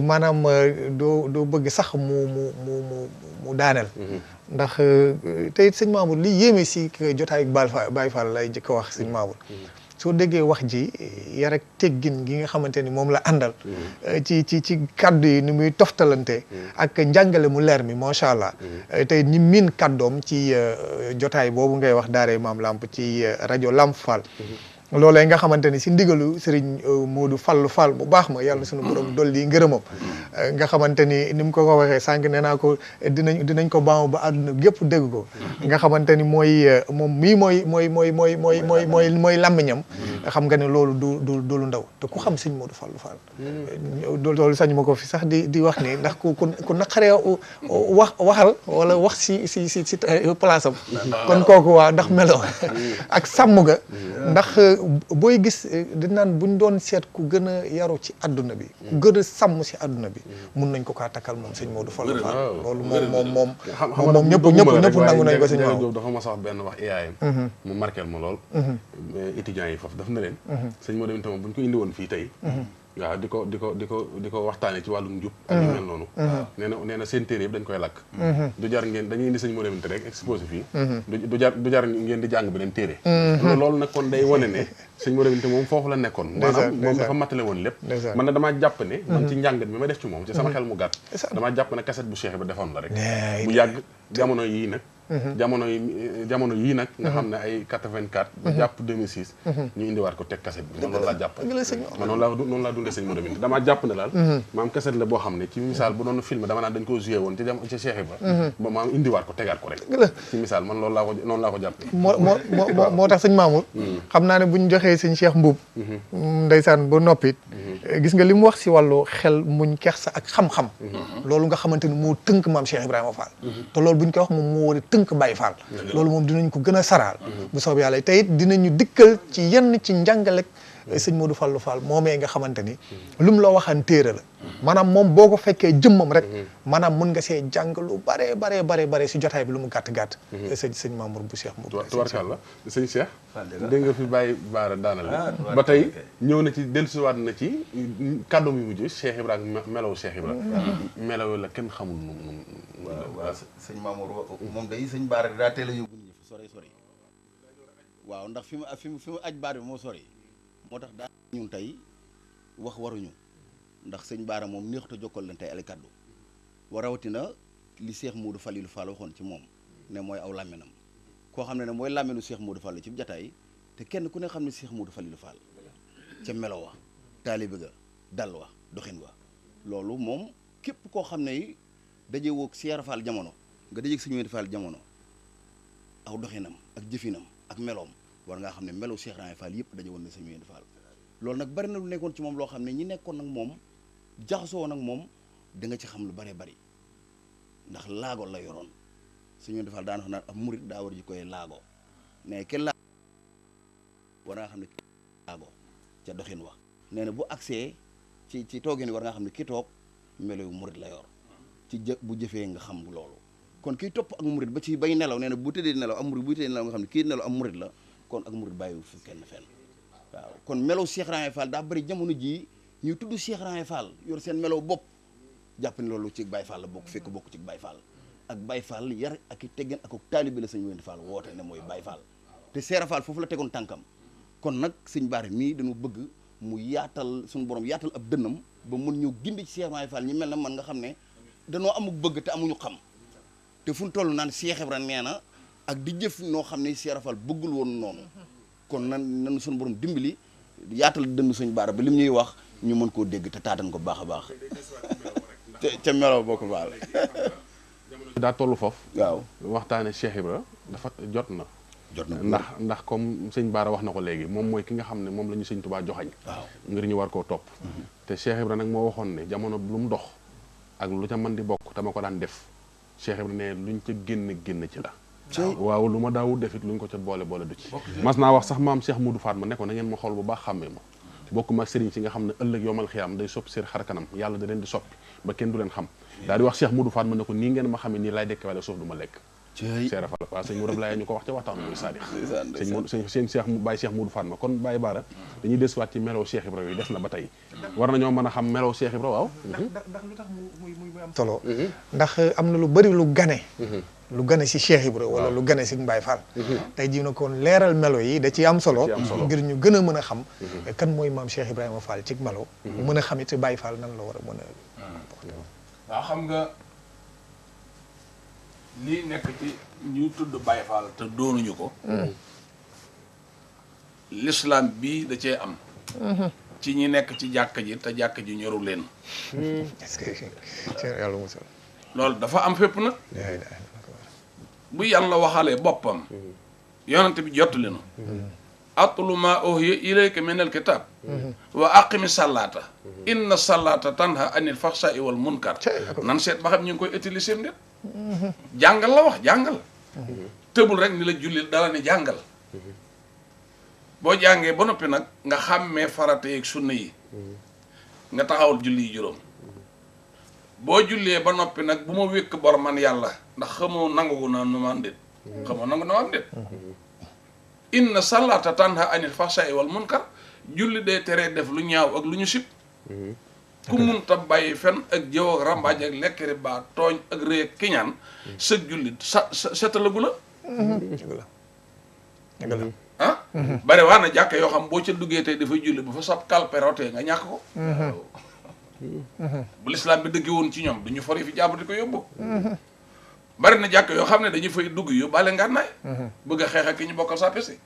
maanaam doo bëgg sax mu daaneel ndax te it sëñ Mamour li yéeme si jotaay Baye Fall lay jëkk a wax sëñ Mamour soo déggee wax ji yar ak teggin gi nga xamante ni moom la àndal ci kaddu yi ni muy toftalante ak njàngale mu leer mi macha allah tey ñi miin kaddoom ci jotaay boobu ngay wax daaree Maam Lamp ci rajo Lamp Fall loolee nga xamante ni si ndigalu Serigne Modou Fallou Fall bu baax ma yàlla sunu borom dolli ngërëmam nga xamante ni mu ko waxee sànq nee naa ko dinañ ko baamu ba àdduna gépp dégg ko nga xamante ni moom mii mooy làmmiñam xam nga ne loolu du lu ndaw te ku xam Serigne Modou Fallou Fall loolu sañ ma ko fi sax di wax ni ndax ku naqaree waxal wala wax si place am kon kooku waa ndax melo ak sàmm ga ndax booy gis di naan buñ doon seet ku gën a yaru ci àdduna bi ku gën a sàmm si àdduna bi mun nañ ko kaa takkal moom sëñ Modou Fallou Fall loolu moom ñëpp nangu nañ ko sëñ Maodo dafa ma sax benn wax IAM mu marqué ma lool étudiants yi foofu daf na leen sëñ Modou tamit buñ ko indi woon fii tey waaw di ko waxtaane ci wàllum njub ak yu mel noonu nee na seen téere yëpp dañ koy lakk du jar ngeen dañuy indi sëñ Modou Aminta rek exposé fii du jar ngeen di jàng beneen téere loolu nag kon day wane ne sëñ Modou Aminta moom foofu la nekkoon maanaam moom dafa matale woon lépp man na damaa jàpp ne man ci njàngat mi ma def ci moom ci sama xel mu gàtt damaa jàpp ne cassette bu Cheikh ba defoon la rek bu yàgg jamono yii nag jamono yii nag nga xam ne ay 84 ba jàpp 2006 ñu indiwaat ko teg cassette bi man loolu laa jàpp man noonu laa dundee sëñ Modou Aminta damaa jàpp ne daal maam cassette la boo xam ne ci misaal bu doon film dama naan dañ ko joué woon ci Cheikh ba ba maam indiwaat ko tegaat ko rek ci misaal man noonu laa ko jàpp moo tax sëñ Mamour xam naa ne bu ñu joxee sëñ Cheikh Mbuub ndeysaan ba noppit gis nga li mu wax si wàllu xel muñ kersa ak xam-xam loolu nga xamante ni moo tënk maam Cheikh Ibrahima Fall te loolu buñ koy wax moom moo war a tënk Baye Fall loolu moom dinañ ko gën a saraal bu soob yàlla te it dinañu dikkal ci yenn ci njàngalek sëñ Modou Fallou Fall moomee nga xamante ni lu mu la waxaan téere la maanaam moom boo ko fekkee jëmmam rek maanaam mun nga see jàng lu bare si jotaay bi lu mu gàtt sëñ Mamour bu Cheikh Mbuub tubarkàlla sëñ Cheikh dégg nga fi Baye Bara daanal ba tey ñëw na ci dellusiwaat na ci kàddu mi mujj Cheikh Ibrahima melaw Cheikh Ibrahima melaw la kenn xamul waaw sëñ Mamour moom day sëñ Bara daa teel a yóbbu nit ñi fu sori waaw ndax fi mu aj baar bi moo sori moo tax daa ñun tey wax waruñu ndax sëñ Bara moom neexut a jokkal leen tey ay kaddu wa rawatina li Cheikh Modou Falilou Fall waxoon ci moom ne mooy aw làmminam koo xam ne mooy làmminu Cheikh Modou Fall ci jataay te kenn ku ne xam ne Cheikh Modou Falilou Fall ca melo wa taalibe ga dal wa doxin wa loolu moom képp koo xam ne daje woog Cheikh Fall jamono nga dajeeg sëñ Modou Fall jamono aw doxinam ak jëfinam ak meloom war ngaa xam ne melo Cheikh Ibrahima Fall yëpp daje woon na sëñ Modou Fall loolu nag bari na lu nekkoon ci moom loo xam ne ñi nekkoon nag moom jaxasoo nag moom da nga ci xam lu bari ndax laago la yoroon sëñ Modou Fall daan wax naan ab murit daa war ji koy laago mais kenn laago war ngaa xam ne laago ca doxin wax nee na bu agsee ci toogin war nga xam ne kii toog melo yu murit la yor ci bu jëfee nga xam loolu kon kii topp ak murit ba ci bay nelaw nee na bu tëddee nelaw am murit bu tëddee nelaw nga xam ne kii nelaw am murit la kon ak murit bàyyiwu fi kenn fenn waaw kon melow Cheikh Ibrahima Fall daa bëri jamono jii ñuy tudd Cheikh Ibrahima Fall yor seen melow bopp jàpp ne loolu ci Baye Fall la bokk fekk bokk ci Baye Fall ak Baye Fall yar ak i teggin ak taalibe la sëñ Wende Fall woote ne mooy Baye Fall te Seera Fall foofu la tegoon tànkam kon nag sëñ Bara mii dañu bëgg mu yaatal suñu borom yaatal ab dënnam ba mun ñëw gindi ci Cheikh Ibrahima Fall ñi mel na man nga xam ne danoo amuk bëgg te amuñu xam te fu ñu toll naan Cheikh Ibrahima nee na ak di jëf noo xam ne Seera Fall bëggul woon noonu kon nan suñu borom dimbali yaatal dënn sëñ Bara ba lim ñuy wax ñu mën koo dégg te taatan ko baax a baax ca melo boo ko baal daa toll foofu waaw waxtaane Cheikh Ibra dafa jot na ndax comme sëñ Bara wax na ko léegi moom mooy ki nga xam ne moom la ñu sëñ Tuubaa joxañ ngir ñu war koo topp te Cheikh Ibra nag moo waxoon ne jamono lu mu dox ak lu ca mën di bokk dama ko daan def Cheikh Ibra ne luñ ca génn ci la waaw lu ma daawul def it luñ ko ca boole du ci mas naa wax sax maam Cheikh Moudou Fatma ne ko na ngeen ma xool bu baax xàmmee ma bokk ma sëriñ si nga xam ne ëllëg yomal xiyaam day soppi seen xar kanam yàlla da leen di soppi ba kenn du leen xam daal di wax Cheikh Moudou Fatma ne ko nii ngeen ma xamee nii laay dekk wala suuf du ma lekk Seera Fall waaw sëñ Mourab laay ñu ko wax ca waxtaan muy Sadix seen Cheikh Baye Cheikh Moudou Fatma kon Baye Bara dañuy desuwaat ci melow Cheikh Ibra yooyu des na ba tey war nañoo mën a xam melow Cheikh Ibra waaw ndax lu tax muy am solo ndax am na lu bari lu gane si Cheikh Ibra wala lu gane si Baye Fall tey jii na kon leeral melo yi da ciy am solo ngir ñu gën a mën a xam kan mooy maam Cheikh Ibrahima Fall ci melo ñu mën a xam it Baye Fall nan la war a mën a waaw xam nga lii nekk ci ñu tudd Baye Fall te doonuñu ko l'islam bii da cee am ci ñi nekk ci jàkka ji te jàkka ji ñoru leen est-ce que yàlla musal loolu dafa am fépp nag bu yàlla waxalee boppam yonante bi jot leenu atlu ma uhiya ilayka min alkitab wa aqimi salaata inna salaata tanha anil faxsai wal munkar nan seet ba xam ñu ngi koy utiliser nit jàngal la wax jàngal tëbul rek ni la julli dala ne jàngal boo jàngee ba noppi nag nga xàmmee farata yeeg sunna yi nga taxawal julli yi juróom boo jullee ba noppi nag bu ma wékk bor man yàlla ndax xamoo nangu na nu ma am déet xamoo nangu na ma am déet inna salaata tanha anil fahsai wal munkar julli day teree def lu ñaaw ak lu ñu sib ku mun ta bàyyi fen ak jëw ak rambaaj ak lekk riba tooñ ak rëy ak kiñaan sa julli setalagu la ah bari waa na jàkk yoo xam boo ca duggee tey dafay julli bu fa sab kalpe rotee nga ñàkk ko bu lislaam bi dëgg woon ci ñoom duñu fori fi jàpp di ko yóbbu bari na jàkk yoo xam ne dañu fay dugg yu bale ngànnaay bëgg a xeex ak ki ñu bokkal sa pesi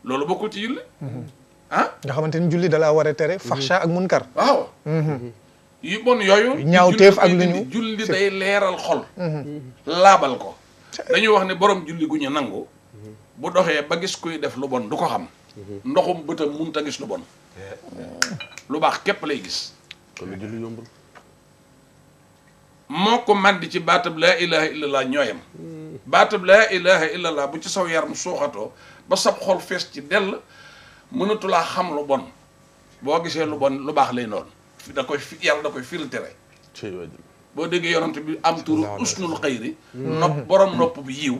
loolu bokkul ci julli ah nga xamante ni julli dalaa war a tere faxsha ak munkar waaw yu bon yooyu ñaawteef ak lu ñu julli day leeral xol laabal ko dañuy wax ne borom julli gu ñu nangu bu doxee ba gis kuy def lu bon du ko xam ndoxum bëtam munta gis lu bon lu baax képp lay gis kon julli yombul moo ko màndi ci baatab laa ilaha illallah ñooyam baatab laa ilaha illallah bu ci saw yaram suuxatoo ba sab xol fees ci dell mënatulaa xam lu bon boo gisee lu bon lu baax lay noonu da koy yàlla da koy filtré boo déggee yonent bi am turu usnul xayri nopp borom nopp bi yiw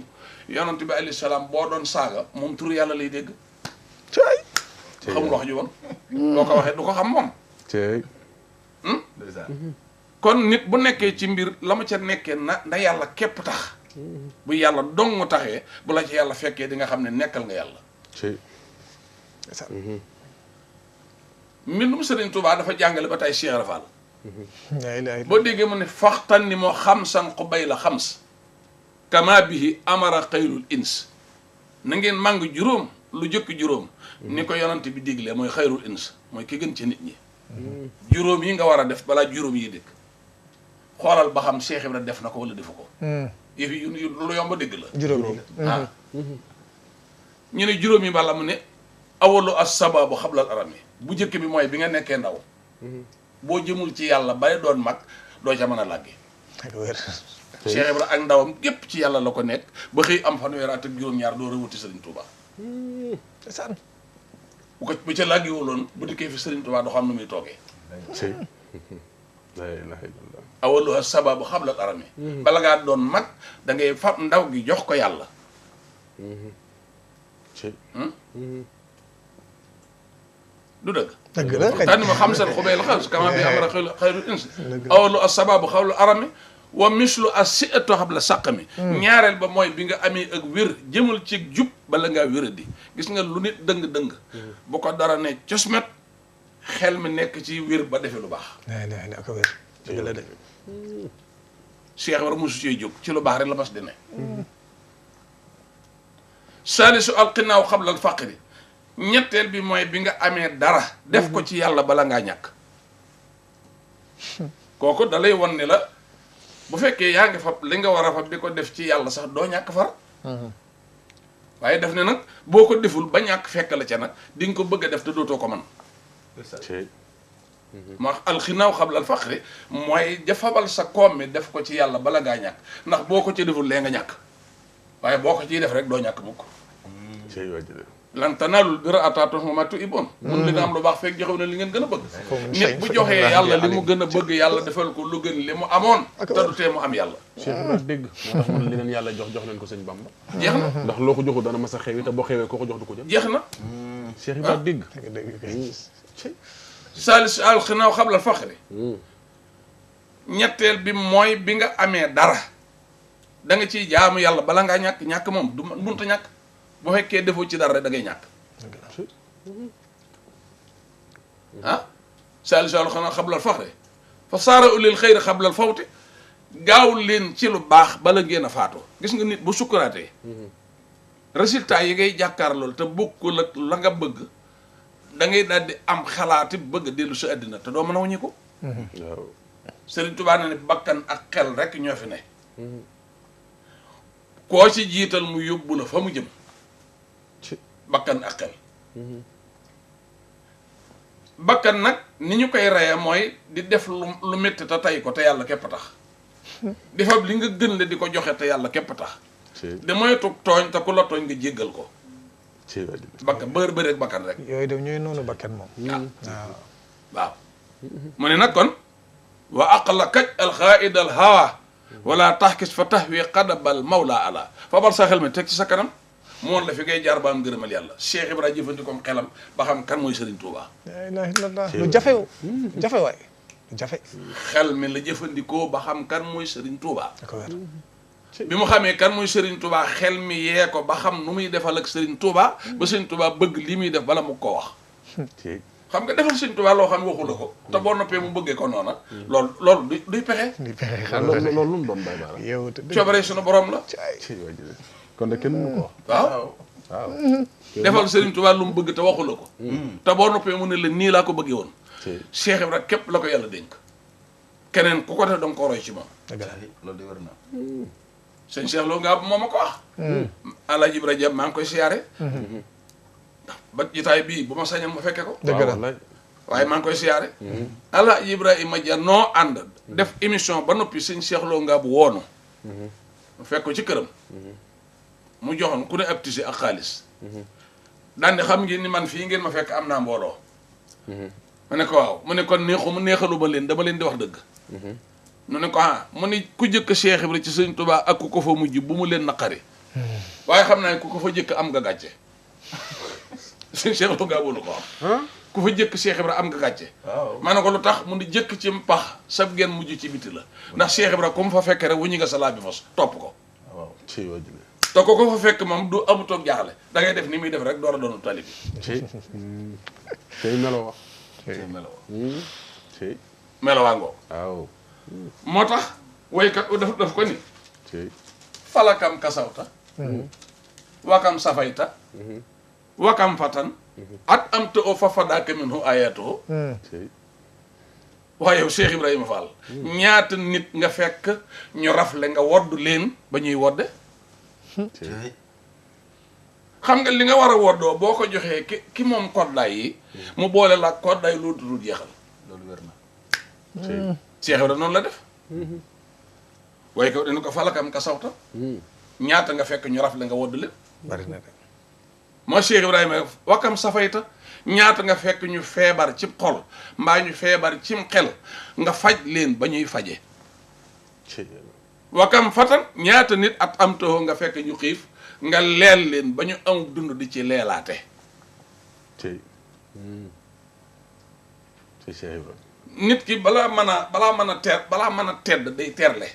yonent bi alayhi salaam boo doon saaga moom turu yàlla lay dégg xamul wax ju bon boo ko waxee du ko xam moom kon nit bu nekkee ci mbir la ma ca nekkee na yàlla képp tax bu yàlla dong taxee bu la ci yàlla fekkee di nga xam ne nekkal nga yàlla mbindum Sëriñ Tuubaa dafa jàngale ba tey Cheikh Ibra Fall boo déggee mu ne faxtan ni moo xamsan xubay la xams kama bihi amara xayrul ins na ngeen màng juróom lu jëkk juróom ni ko yonante bi diglee mooy xayrul ins mooy ki gën ci nit ñi juróom yi nga war a def balaa juróom yi dëkk xoolal ba xam Cheikh Ibra def na ko wala defu ko yëf yi lu yomb dégg la juróom yi ah ñu ne juróom yi bala mu ne awalu as sababu xablal aram yi bu njëkk bi mooy bi nga nekkee ndaw boo jëmul ci yàlla bay doon mag doo ca mën a làggi Cheikh Ibra ak ndawam gépp ci yàlla la ko nekk ba xëy am fanweeri at ak juróom-ñaar doo rewuti Sëriñ Tuuba bu ca làggiwuloon bu dikkee fi Sëriñ Tuuba doo xam nu muy toogee ci la ilaha illallah awaluha sababu xabla al arami bala ngaa doon mag da ngay fab ndaw gi jox ko yàlla ci du dëgg dëgg la tànni ma xam sal xubay la xas kama bi amara xayru insi awalu a sababu xabla al arami wa mislu a si ato xabla sàqami ñaareel ba mooy bi nga amee ak wér jëmal ci jub bala ngaa wéradi gis nga lu nit dëng-dëng bu ko dara ne cosmet xel mi nekk ci wér ba defee lu baax la ko wér dëgg la de Cheikh war mosu cee jóg ci lu baax rek la mas di ne saalisu alqinaaw xabla al faqri ñetteel bi mooy bi nga amee dara def ko ci yàlla bala ngaa ñàkk kooku da lay won ni la bu fekkee yaa ngi fab li nga war a fab di ko def ci yàlla sax doo ñàkk far waaye def ne nag boo ko deful ba ñàkk fekk la ca nag di nga ko bëgg a def te dootoo ko man ci ma alxinaaw xabla al faqri mooy jafabal sa koom mi def ko ci yàlla bala ngaa ñàkk ndax boo ko ci deful lee nga ñàkk waaye boo ko ciy def rek doo ñàkk mukk ci wajide lan tanaalul birra hattaa tunfiqu mimmaa tuhibbuun mun li nga am lu baax fekk joxew na li ngeen gën a bëgg nit bu joxee yàlla li mu gën a bëgg yàlla defal ko lu gën li mu amoon te du tee mu am yàlla Cheikh Ibrahima dégg moo tax mun li leen yàlla jox leen ko sëñ Bamba jeex na ndax loo ko joxul dana mas a xewi te boo xewee koo ko jox du ko jël jeex na Cheikh Ibrahima dégg saalis alxinaaw xabla al faqri ñetteel bi mooy bi nga amee dara da nga ciy jaamu yàlla bala ngaa ñàkk moom du munta ñàkk bu fekkee defoo ci dara rek da ngay ñàkk ah saalis alxinaaw xabla al faqri fa saara ulil xayri xabla al fawti gaaw leen ci lu baax bala ngeen a faatoo gis nga nit bu sukkuraatee résultat yi ngay jàkkaar loolu te bokkul ak la nga bëgg da ngay daal di am xalaati bëgg dellu sa àddina te doo mën a wàññi ko waaw Sëriñ Tuubaa ne bakkan ak xel rek ñoo fi ne koo ci jiital mu yóbbu la fa mu jëm bakkan ak xel bakkan nag ni ñu koy reye mooy di def lu métti te tey ko te yàlla képp a tax di fab li nga gën le di ko joxe te yàlla képp a tax di moytu tooñ te ku la tooñ nga jéggal ko ci wajide bakkan bëri ak bakkan rek yooyu dem ñooy noonu bakkan moom waaw mu ne nag kon wa aqla kaj alxaaid al hawa wala taxkis fa tahwi qadabal mawla ala fabal sa xel mi teg ci sa kanam moon la fi ngay jaar ba am ngërëmal yàlla Cheikh Ibrahima jëfandikoom xelam ba xam kan mooy Serigne Touba la ilaha illallah lu jafe jafe waay lu jafe xel mi la jëfandikoo ba xam kan mooy Serigne Touba da ko wér bi mu xamee kan mooy Serigne Touba xel mi yee ko ba xam nu muy defal ak Serigne Touba ba Serigne Touba bëgg li muy def bala mu ko wax ci xam nga defal Serigne Touba loo xam ne waxu la ko te boo noppee mu bëggee ko noona loolu duy pexe di pexe loolu lu mu doon bay baara yow te coobare suñu borom la ci wajide kon de kenn mënu ko wax waaw waaw defal Serigne Touba lu mu bëgg te waxu la ko te boo noppee mu ne la nii laa ko bëggee woon ci Cheikh Ibrahima képp la ko yàlla dénk keneen ku ko def danga ko roy ci moom dëgg la loolu de wér na. sëñ Cheikh Lo nga moo ma ko wax Alaaji Ibrahima maa ngi koy siyaare ndax ba jitaay bii bu ma sañoon ma fekke ko dëgg la wallaay waaye maa ngi koy siyaare Alaaji Ibrahima ja noo ànd def émission ba noppi sëñ Cheikh Lo nga bu woonu mu fekk ko ci këram mu joxoon ku ne ab tisi ak xaalis daan di xam ngeen ni man fii ngeen ma fekk am naa mbooloo ma ne ko waaw mu ne kon neexalu ma leen dama leen di wax dëgg mu ne ko mu ni ku jëkk Cheikh Ibrahima ci Sëñ Tuubaa ak ku ko fa mujj bu mu leen naqari waaye xam naa ne ku ko fa jëkk am nga gàcce sëñ Cheikh Lo ngaa boolu ko am ku fa jëkk Cheikh Ibrahima am nga gàcce ma ne ko lu tax mu ni jëkk ci pax sab ngeen mujj ci biti la ndax Cheikh Ibrahima ku mu fa fekk rek wu ñu nga sa laa bi fos topp ko waaw ci wajide te ko fa fekk moom du amutoog jaaxle da ngay def ni muy def rek door a doonu tali bi ci tey melo wax melo ci melowaangoo waaw moo tax woykat daf ko ni ci falakam kasawta wakam safayta wakam fatan at am te o fafadaaka minhu ayatuhu ci waaye yow Cheikh Ibrahima Fall ñaata nit nga fekk ñu rafle nga wodd leen ba ñuy wodde ci xam nga li nga war a woddoo boo ko joxee ki moom koddaay yi mu boole la koddaay lu dul jeexal loolu wér na. ci Cheikh Ibrahima noonu la def waaye ko dañu ko falakam ka sawta ñaata nga fekk ñu rafle nga wodd leen bari na de moo Cheikh Ibrahima wakam safayta ñaata nga fekk ñu feebar ci xol mbaa ñu feebar cim xel nga faj leen ba ñuy faje wakam fatan ñaata nit at am taxoo nga fekk ñu xiif nga leel leen ba ñu am dund di ci leelaate nit ki balaa mën a tedd day terle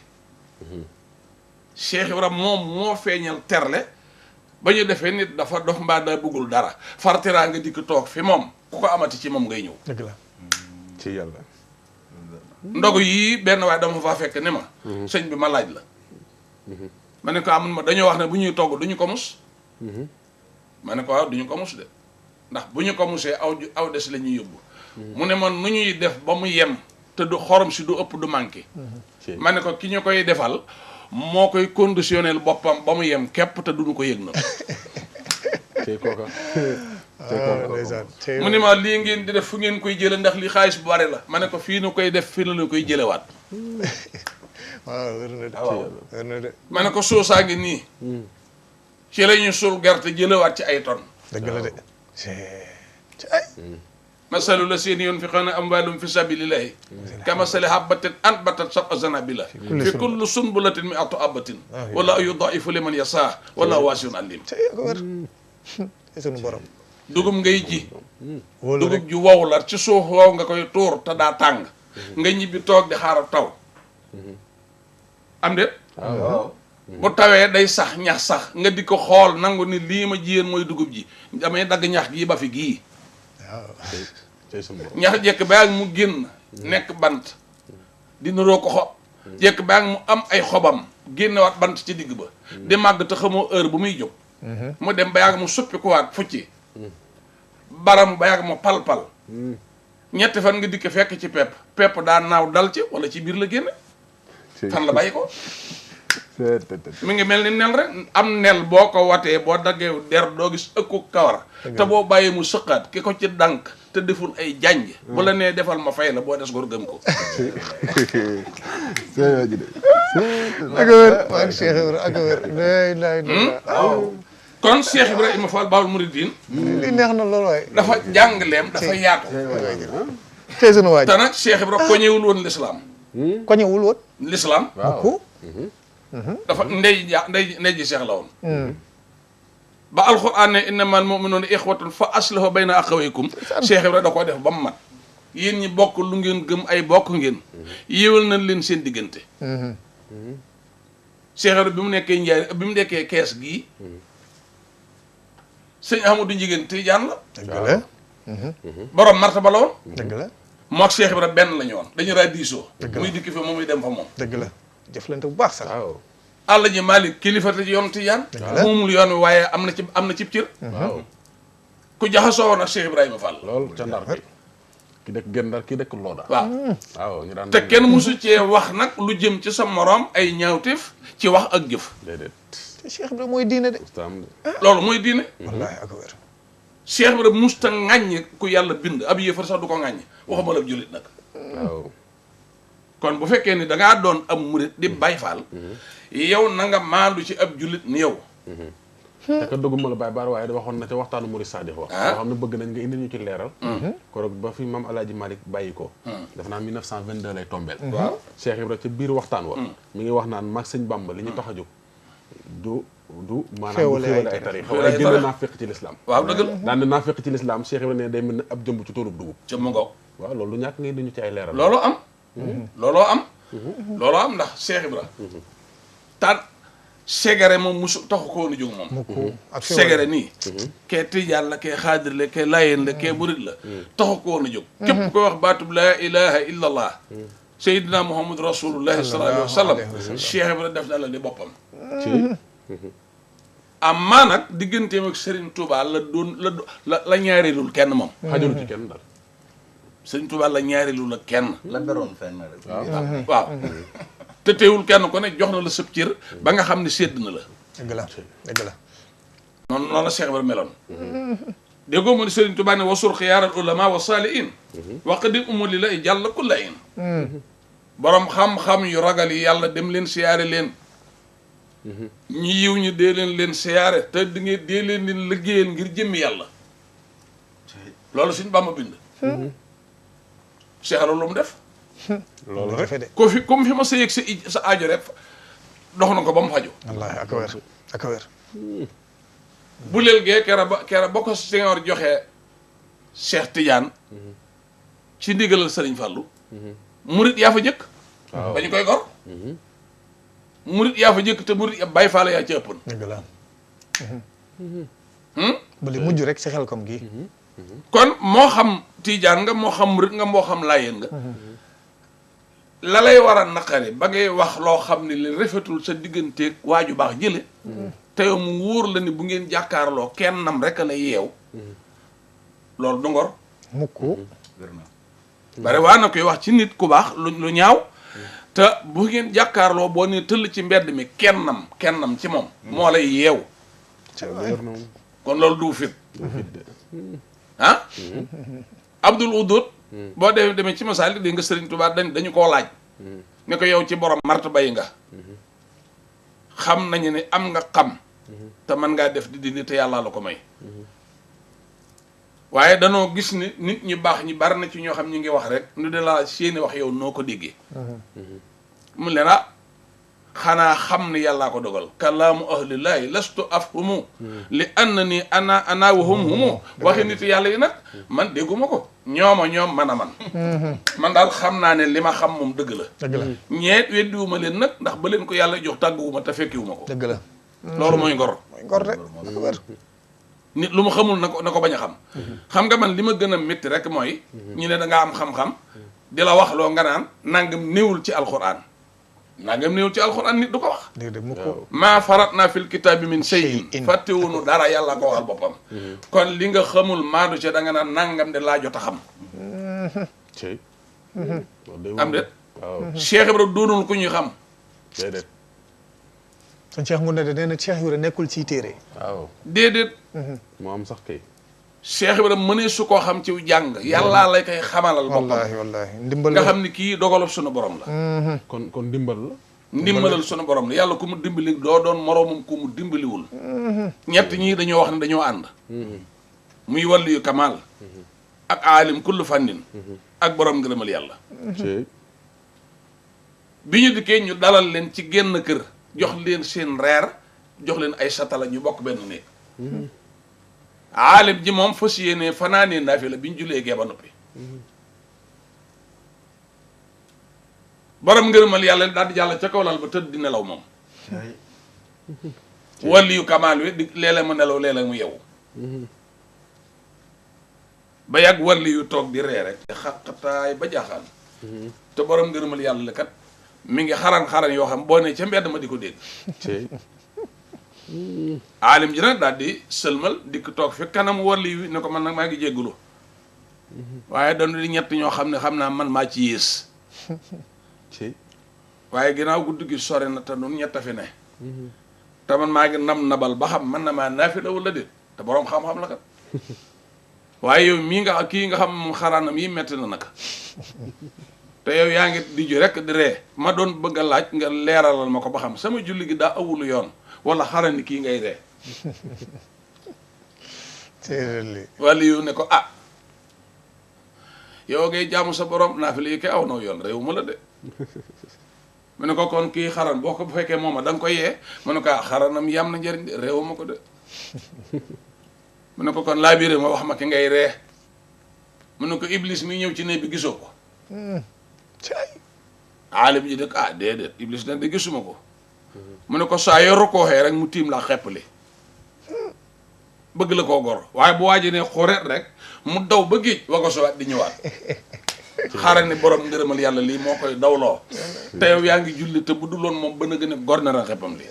Cheikh Ibrahima moom moo feeñal terle ba ñu defee nit dafa dof mbaa daa bëggul dara fartiraa nga dikk toog fi moom ku ko amati ci moom ngay ñëw dëgg la ci yàlla ndogu yii benn waaye dama faa fekk ne ma sëñ bi ma laaj la ma ne ko amul ma dañoo wax ne bu ñuy togg duñu ko mus ma ne ko waaw duñu ko mus de ndax bu ñu ko musee aw des la ñuy yóbbu mu ne man nu ñuy def ba mu yem te du xorom si du ëpp du manqué ma ne ko ki ñu koy defal moo koy conditionnel boppam ba mu yem képp te duñu ko yëg na tey kooka mu ne ma lii ngeen di def fu ngeen koy jële ndax li xaalis bu bari la ma ne ko fii nu koy def fii la koy jëlewaat waaw wér na de wér na de ma ne ko soosaa ngi nii ci la ñu suul gerte jëlewaat ci ay tonnes dëgg la de masalu la seen yunfiquna amwaalahum fi sabilillahi kamasali habbatin anbatat sab'a zanabila fi kulli sunbulatin mi'atu habbatin wala yudaa'ifu liman yasaa wala waasi'un alim ko wér sunu borom dugub ngay ji dugub ju wow la ci suuf wow nga koy tuur te daa tàng nga ñibbi toog di xaaral taw am de bu tawee day sax ñax sax nga di ko xool nangu ni lii ma jiyeen mooy dugub ji damay dagg ñax gii ba fi gii ñax jekk ba ak mu génn nekk bant di nuroo ko xob jekk ba ak mu am ay xobam génnewaat bant ci digg ba di màgg te xamoo heure bu muy jóg mu dem ba yàgg mu suppi ko waat fucci baram ba yàgg mu pal-pal ñetti fan nga dikk fekk ci pepp daa naaw dal ci wala ci biir la génne fan la bàyyi ko mi ngi mel ni nel rek am nel boo ko watee boo daggee der doo gis ëkku kawar te boo bàyyee mu sëqaat ki ko ci dànk te deful ay janj bu la nee defal ma fay la boo des gor gëm ko ak wér ak Cheikh Ibrahima ak wér lay kon Cheikh Ibrahima Fall Baol Mouridine li neex na loolu waaye dafa jàngaleem dafa yaatu tey sunu waaj te nag Cheikh Ibrahima koñewul woon l'islam koñewul woon l'islam ku dafa ndey ji Cheikh la woon ba alxuraan ne innamal mu'minuuna ixwatun fa aslihu bayna axawaykum Cheikh Ibrahima da koo def ba mu mat yéen ñi bokk lu ngeen gëm ay bokk ngeen yéewal nañ leen seen diggante Cheikh Ibrahima bi mu nekkee njaay bi mu nekkee kees gii sëñ Amadou Njigéen Tijaan la dëgg la borom martaba la woon dëgg la moo ak Cheikh Ibrahima benn la ñu woon dañu raa diisoo muy dikki fi moom muy dem fa moom dëgg la jëflante bu baax sax waaw àlla ji Malick kilifa te ci yoon Tijaan moomul yoon wi waaye am na ci cër waaw ku jaxasoo woon ak Cheikh Ibrahima Fall loolu ca ndar bi ki dëkk gën ndar ki dëkk looda waaw waaw ñu daan te kenn mosu cee wax nag lu jëm ci sa morom ay ñaawteef ci wax ak jëf déedéet te Cheikh Ibrahima mooy diine de ustaam de loolu mooy diine wallaahi ak wér Cheikh Ibrahima musta ŋàññi ku yàlla bind ab yéefar sax du ko ŋàññi waxuma la ab jullit nag waaw kon bu fekkee ni dangaa doon am murit di Baay Faal yow na nga maandu ci ab jullit ni yow te ka dëgguma la Baye Baar waaye da waxoon na ca waxtaanu Murid Sadikh wax boo xam ne bëgg nañ nga indi ñu ci leeral koroog ba fi maam Alaaji Malick bàyyi ko def naa 1922 lay tombeel waaw Cheikh Ibrahima ca biir waxtaan wa mi ngi wax naan mag sëñ Bamba li ñu tax a jóg du maanaam du xéwale ay tarix waaye génn naa fekk ci lislaam waaw dëgg la daan naa fekk ci lislaam Cheikh Ibrahima ne day mel ne ab jëmb ci toolub dugub ca mu ngoog waaw loolu ñàkk ngay indi ñu ci ay leeral looloo am looloo am ndax Cheikh Ibrahima taan segere moom musu taxu ko woon a jóg moom ak segere nii kee tijaan la kee xaadir la kee laayeen la kee murit la taxu ko woon a jóg képp koy wax baatub laa ilaha illa allah seydina muhammad rasulullahi sallallahu alayhi wa sallam Cheikh Ibrahima def na la di boppam amaa nag digganteem ak Serigne Touba la ñaareelul kenn moom xajalu ci kenn daal Serigne Touba la ñaareelul ak kenn la beroon fenn rek waaw te teewul kenn ko ne jox na la sëb cër ba nga xam ne sédd na la dëgg la dëgg la noonu la Cheikh Ibrahima meloon déggoo mu ne Serigne Touba ne wasur xiyaaral ulama wa saalihin waqdim umuli la i jàll kulla in borom xam-xam yu ragal yi yàlla dem leen siyaare leen ñi yiw ñi dee leen siyaare te di ngeen dee leen liggéeyal ngir jëmmi yàlla loolu suñ Bàmba bind Cheikh lu mu def loolu rek de ku mu fi ma sa yëg sa aajo rek dox na ko ba mu faju wallaahi ak a wér bu leel gee kera ba ko Senghor joxee Cheikh Tidiane ci ndigalal Sëriñ Fàllu murit yaa fa jëkk ba ñu koy gor murit yaa fa jëkk te murit ya Baay Faal yaa ci ëppoon dëgg la ba li mujj rek si xel kom gi kon moo xam Tidiane nga moo xam murit nga moo xam Laayeen nga la lay war a naqari ba ngay wax loo xam ne li rafetul sa digganteeg waaju baax jële te yow mu wóor la ni bu ngeen jàkkaarloo kenn nam rek la yeew loolu du ngor mukk bari waa na koy wax ci nit ku baax lu ñaaw te bu ngeen jàkkaarloo boo ne tëll ci mbedd mi kennam ci moom moo lay yeew kon loolu du fit ah Abdul Udud boo demee ci masaal dégg nga Sëriñ Tuubaa dañu koo laaj ne ko yow ci borom martaba yi nga xam nañu ne am nga xam te mën ngaa def di dindi te yàlla la ko may waaye danoo gis ni nit ñu baax ñi bari na ci ñoo xam ñu ngi wax rek nu de la seeni wax yow noo ko déggee mu leen xanaa xam ne yàllaa ko dogal kalaamu ahlillaahi lastu afhumu li anna ni ana wahum humu waxi nit yàlla yi nag man dégguma ko ñoom man a man daal xam naa ne li ma xam moom dëgg la ñeet weddiwuma leen nag ndax ba leen ko yàlla jox tàgguwuma te fekkiwuma ko dëgg la loolu mooy ngor rek nit lu mu xamul na ko bañ a xam nga man li ma gën a métti rek mooy ñu ne da nga am xam-xam di la wax loo nga naan nangam néewul ci alxuraan nangam néewul ci alxuraan nit du ko wax maa farat naa fil kitaabi min shay'in fàttewunu dara yàlla ko waxal boppam kon li nga xamul maadu ca da nga naan nangam de laa jot a xam am déet Cheikh Ibra doonul ku ñuy xam déedéet sëñ Cheikh Ngounda de nee na Cheikh Ibra nekkul ci téere waaw déedéet moo am sax kay Cheikh Ibra mënee su koo xam ci jàng yàllaa lay koy xamalal boppam wallaahi ndimbal nga xam ni kii dogalub sunu borom la kon ndimbal la ndimbalal sunu borom la yàlla ku mu dimbali doo doon moroomam ku mu dimbaliwul ñett ñii dañoo wax ne dañoo ànd muy wàllu yu kamal ak aalim kullu fàndin ak borom ngërëmal yàlla bi ñu dikkee ñu dalal leen ci génn kër jox leen seen reer jox leen ay satala ñu bokk benn néeg aalim ji moom fas yéene fanaanee naafi la bi ñu julee gee ba noppi borom ngërëmal yàlla daal di jàll ca kaw lal ba tëdd di nelaw moom wàllu yu kamal wi di léeg-léeg mu nelaw léeg-léeg mu yewu ba yàgg wàllu yu toog di ree rek te xaqataay ba jaaxaan te borom ngërëmal yàlla la kat mi ngi xaran yoo xam boo ne ca mbedd ma di ko dégg aalim ji nag daal di sëlmal dikk toog fi kanam wàllu wi ne ko man nag maa ngi jéggulu waaye dañu di ñett ñoo xam ne xam naa man maa ci yées waaye ginnaaw guddi gi sore na te nun ñett fi ne te man maa ngi nabal ba xam man na maa naafila wala déet te boroom xam-xam la kat waaye yow mii nga kii nga xam moom xaraanam yi metti na nag te yow yaa ngi di ju rek di ree ma doon bëgg a laaj nga leeralal ma ko ba xam sama julli gi daa awulu yoon wala xarani kii ngay ree wala yow ne ko yow ngay jaamu sa borom naafila yi kay aw na yoon réew ma la de mu ne ko kon kii xaran boo ko bu fekkee mooma da nga koy yee mu ne ko xaranam yam na njëriñ de réew ma ko de mu ne ko kon laa biire ma wax ma ki ngay ree mu ne ko iblis mi ñëw ci néeg bi gisoo ko aalim ji dëkk déedéet iblis nag de gisuma ko mu ne ko saa yoru koo xee rek mu tiim laa xeppali bëgg la koo gor waaye bu waaji ne xoreet rek mu daw ba géej wago sowaat di ñëwaat xaaral ni borom ngërëmal yàlla lii moo koy dawloo te yow yaa ngi julli te bu dul woon moom ba na gën a gor na ra xeppam li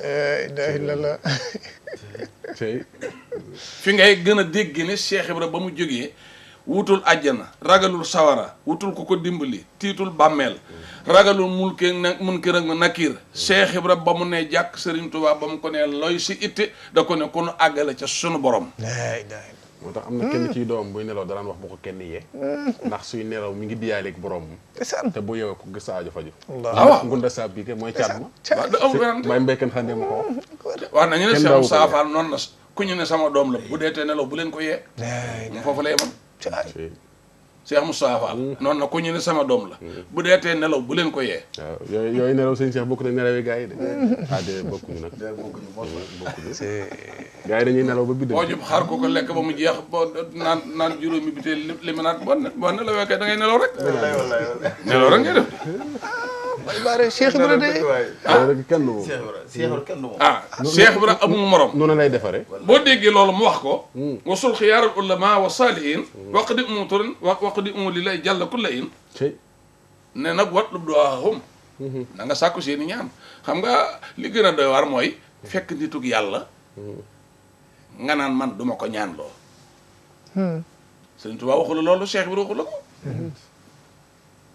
fi ngay gën a dégg ne Cheikh Ibra ba mu jógee wutul àjjana ragalul sawara wutul ku ko dimbali tiitul bàmmeel ragalul munkar ak nakiir Cheikh Ibra ba mu ne jàkk Serigne Touba ba mu ko ne looy si itte da ko ne ku nu àggale ca sunu borom moo tax am na kenn ciy doom buy nelaw daraan wax bu ko kenn yee ndax suy nelaw mi ngi diyaaleeg borom te bu yeewee ko gis sa aajo faju waaw ngunda saab bi ke mooy caat ma waaw da amul benn may mbéykan xande ma ko wax nañu ne Kenn Cheikh daawu ko Moussa Fall noonu na ku ñu ne sama doom la bu dee te nelaw bu leen ko yee moom foofu lay man Cheikh Moussa Fall noonu na ku ñu ne sama doom la bu dee te nelaw bu leen ko yee waaw yooyu nelaw sëñ Cheikh bokk na nelawee gars yi de de bokkuñu nag bokkuñu bokkuñu gars yi dañuy nelaw ba bidda boo jub xaar ko lekk ba mu jeex boo naan juróomi bi te li ma naat boo nelawee kay da ngay nelaw rek nelaw rek ngay def bay baare Cheikh Ibra de rek kenn moom kenn moom Cheikh Ibra amul morom noonu lay defare boo déggee loolu mu wax ko wasul xiyaaral ulama wa saalihin waq di umu turin waq di umu li lay jàll kulla in ne nag wat lu duwaahum na nga sàkku seeni ñaan xam nga li gën a doy waar mooy fekk nitug yàlla nga naan man duma ko ñaan loo Sëriñ Tuubaa waxu la loolu Cheikh Ibra waxu la ko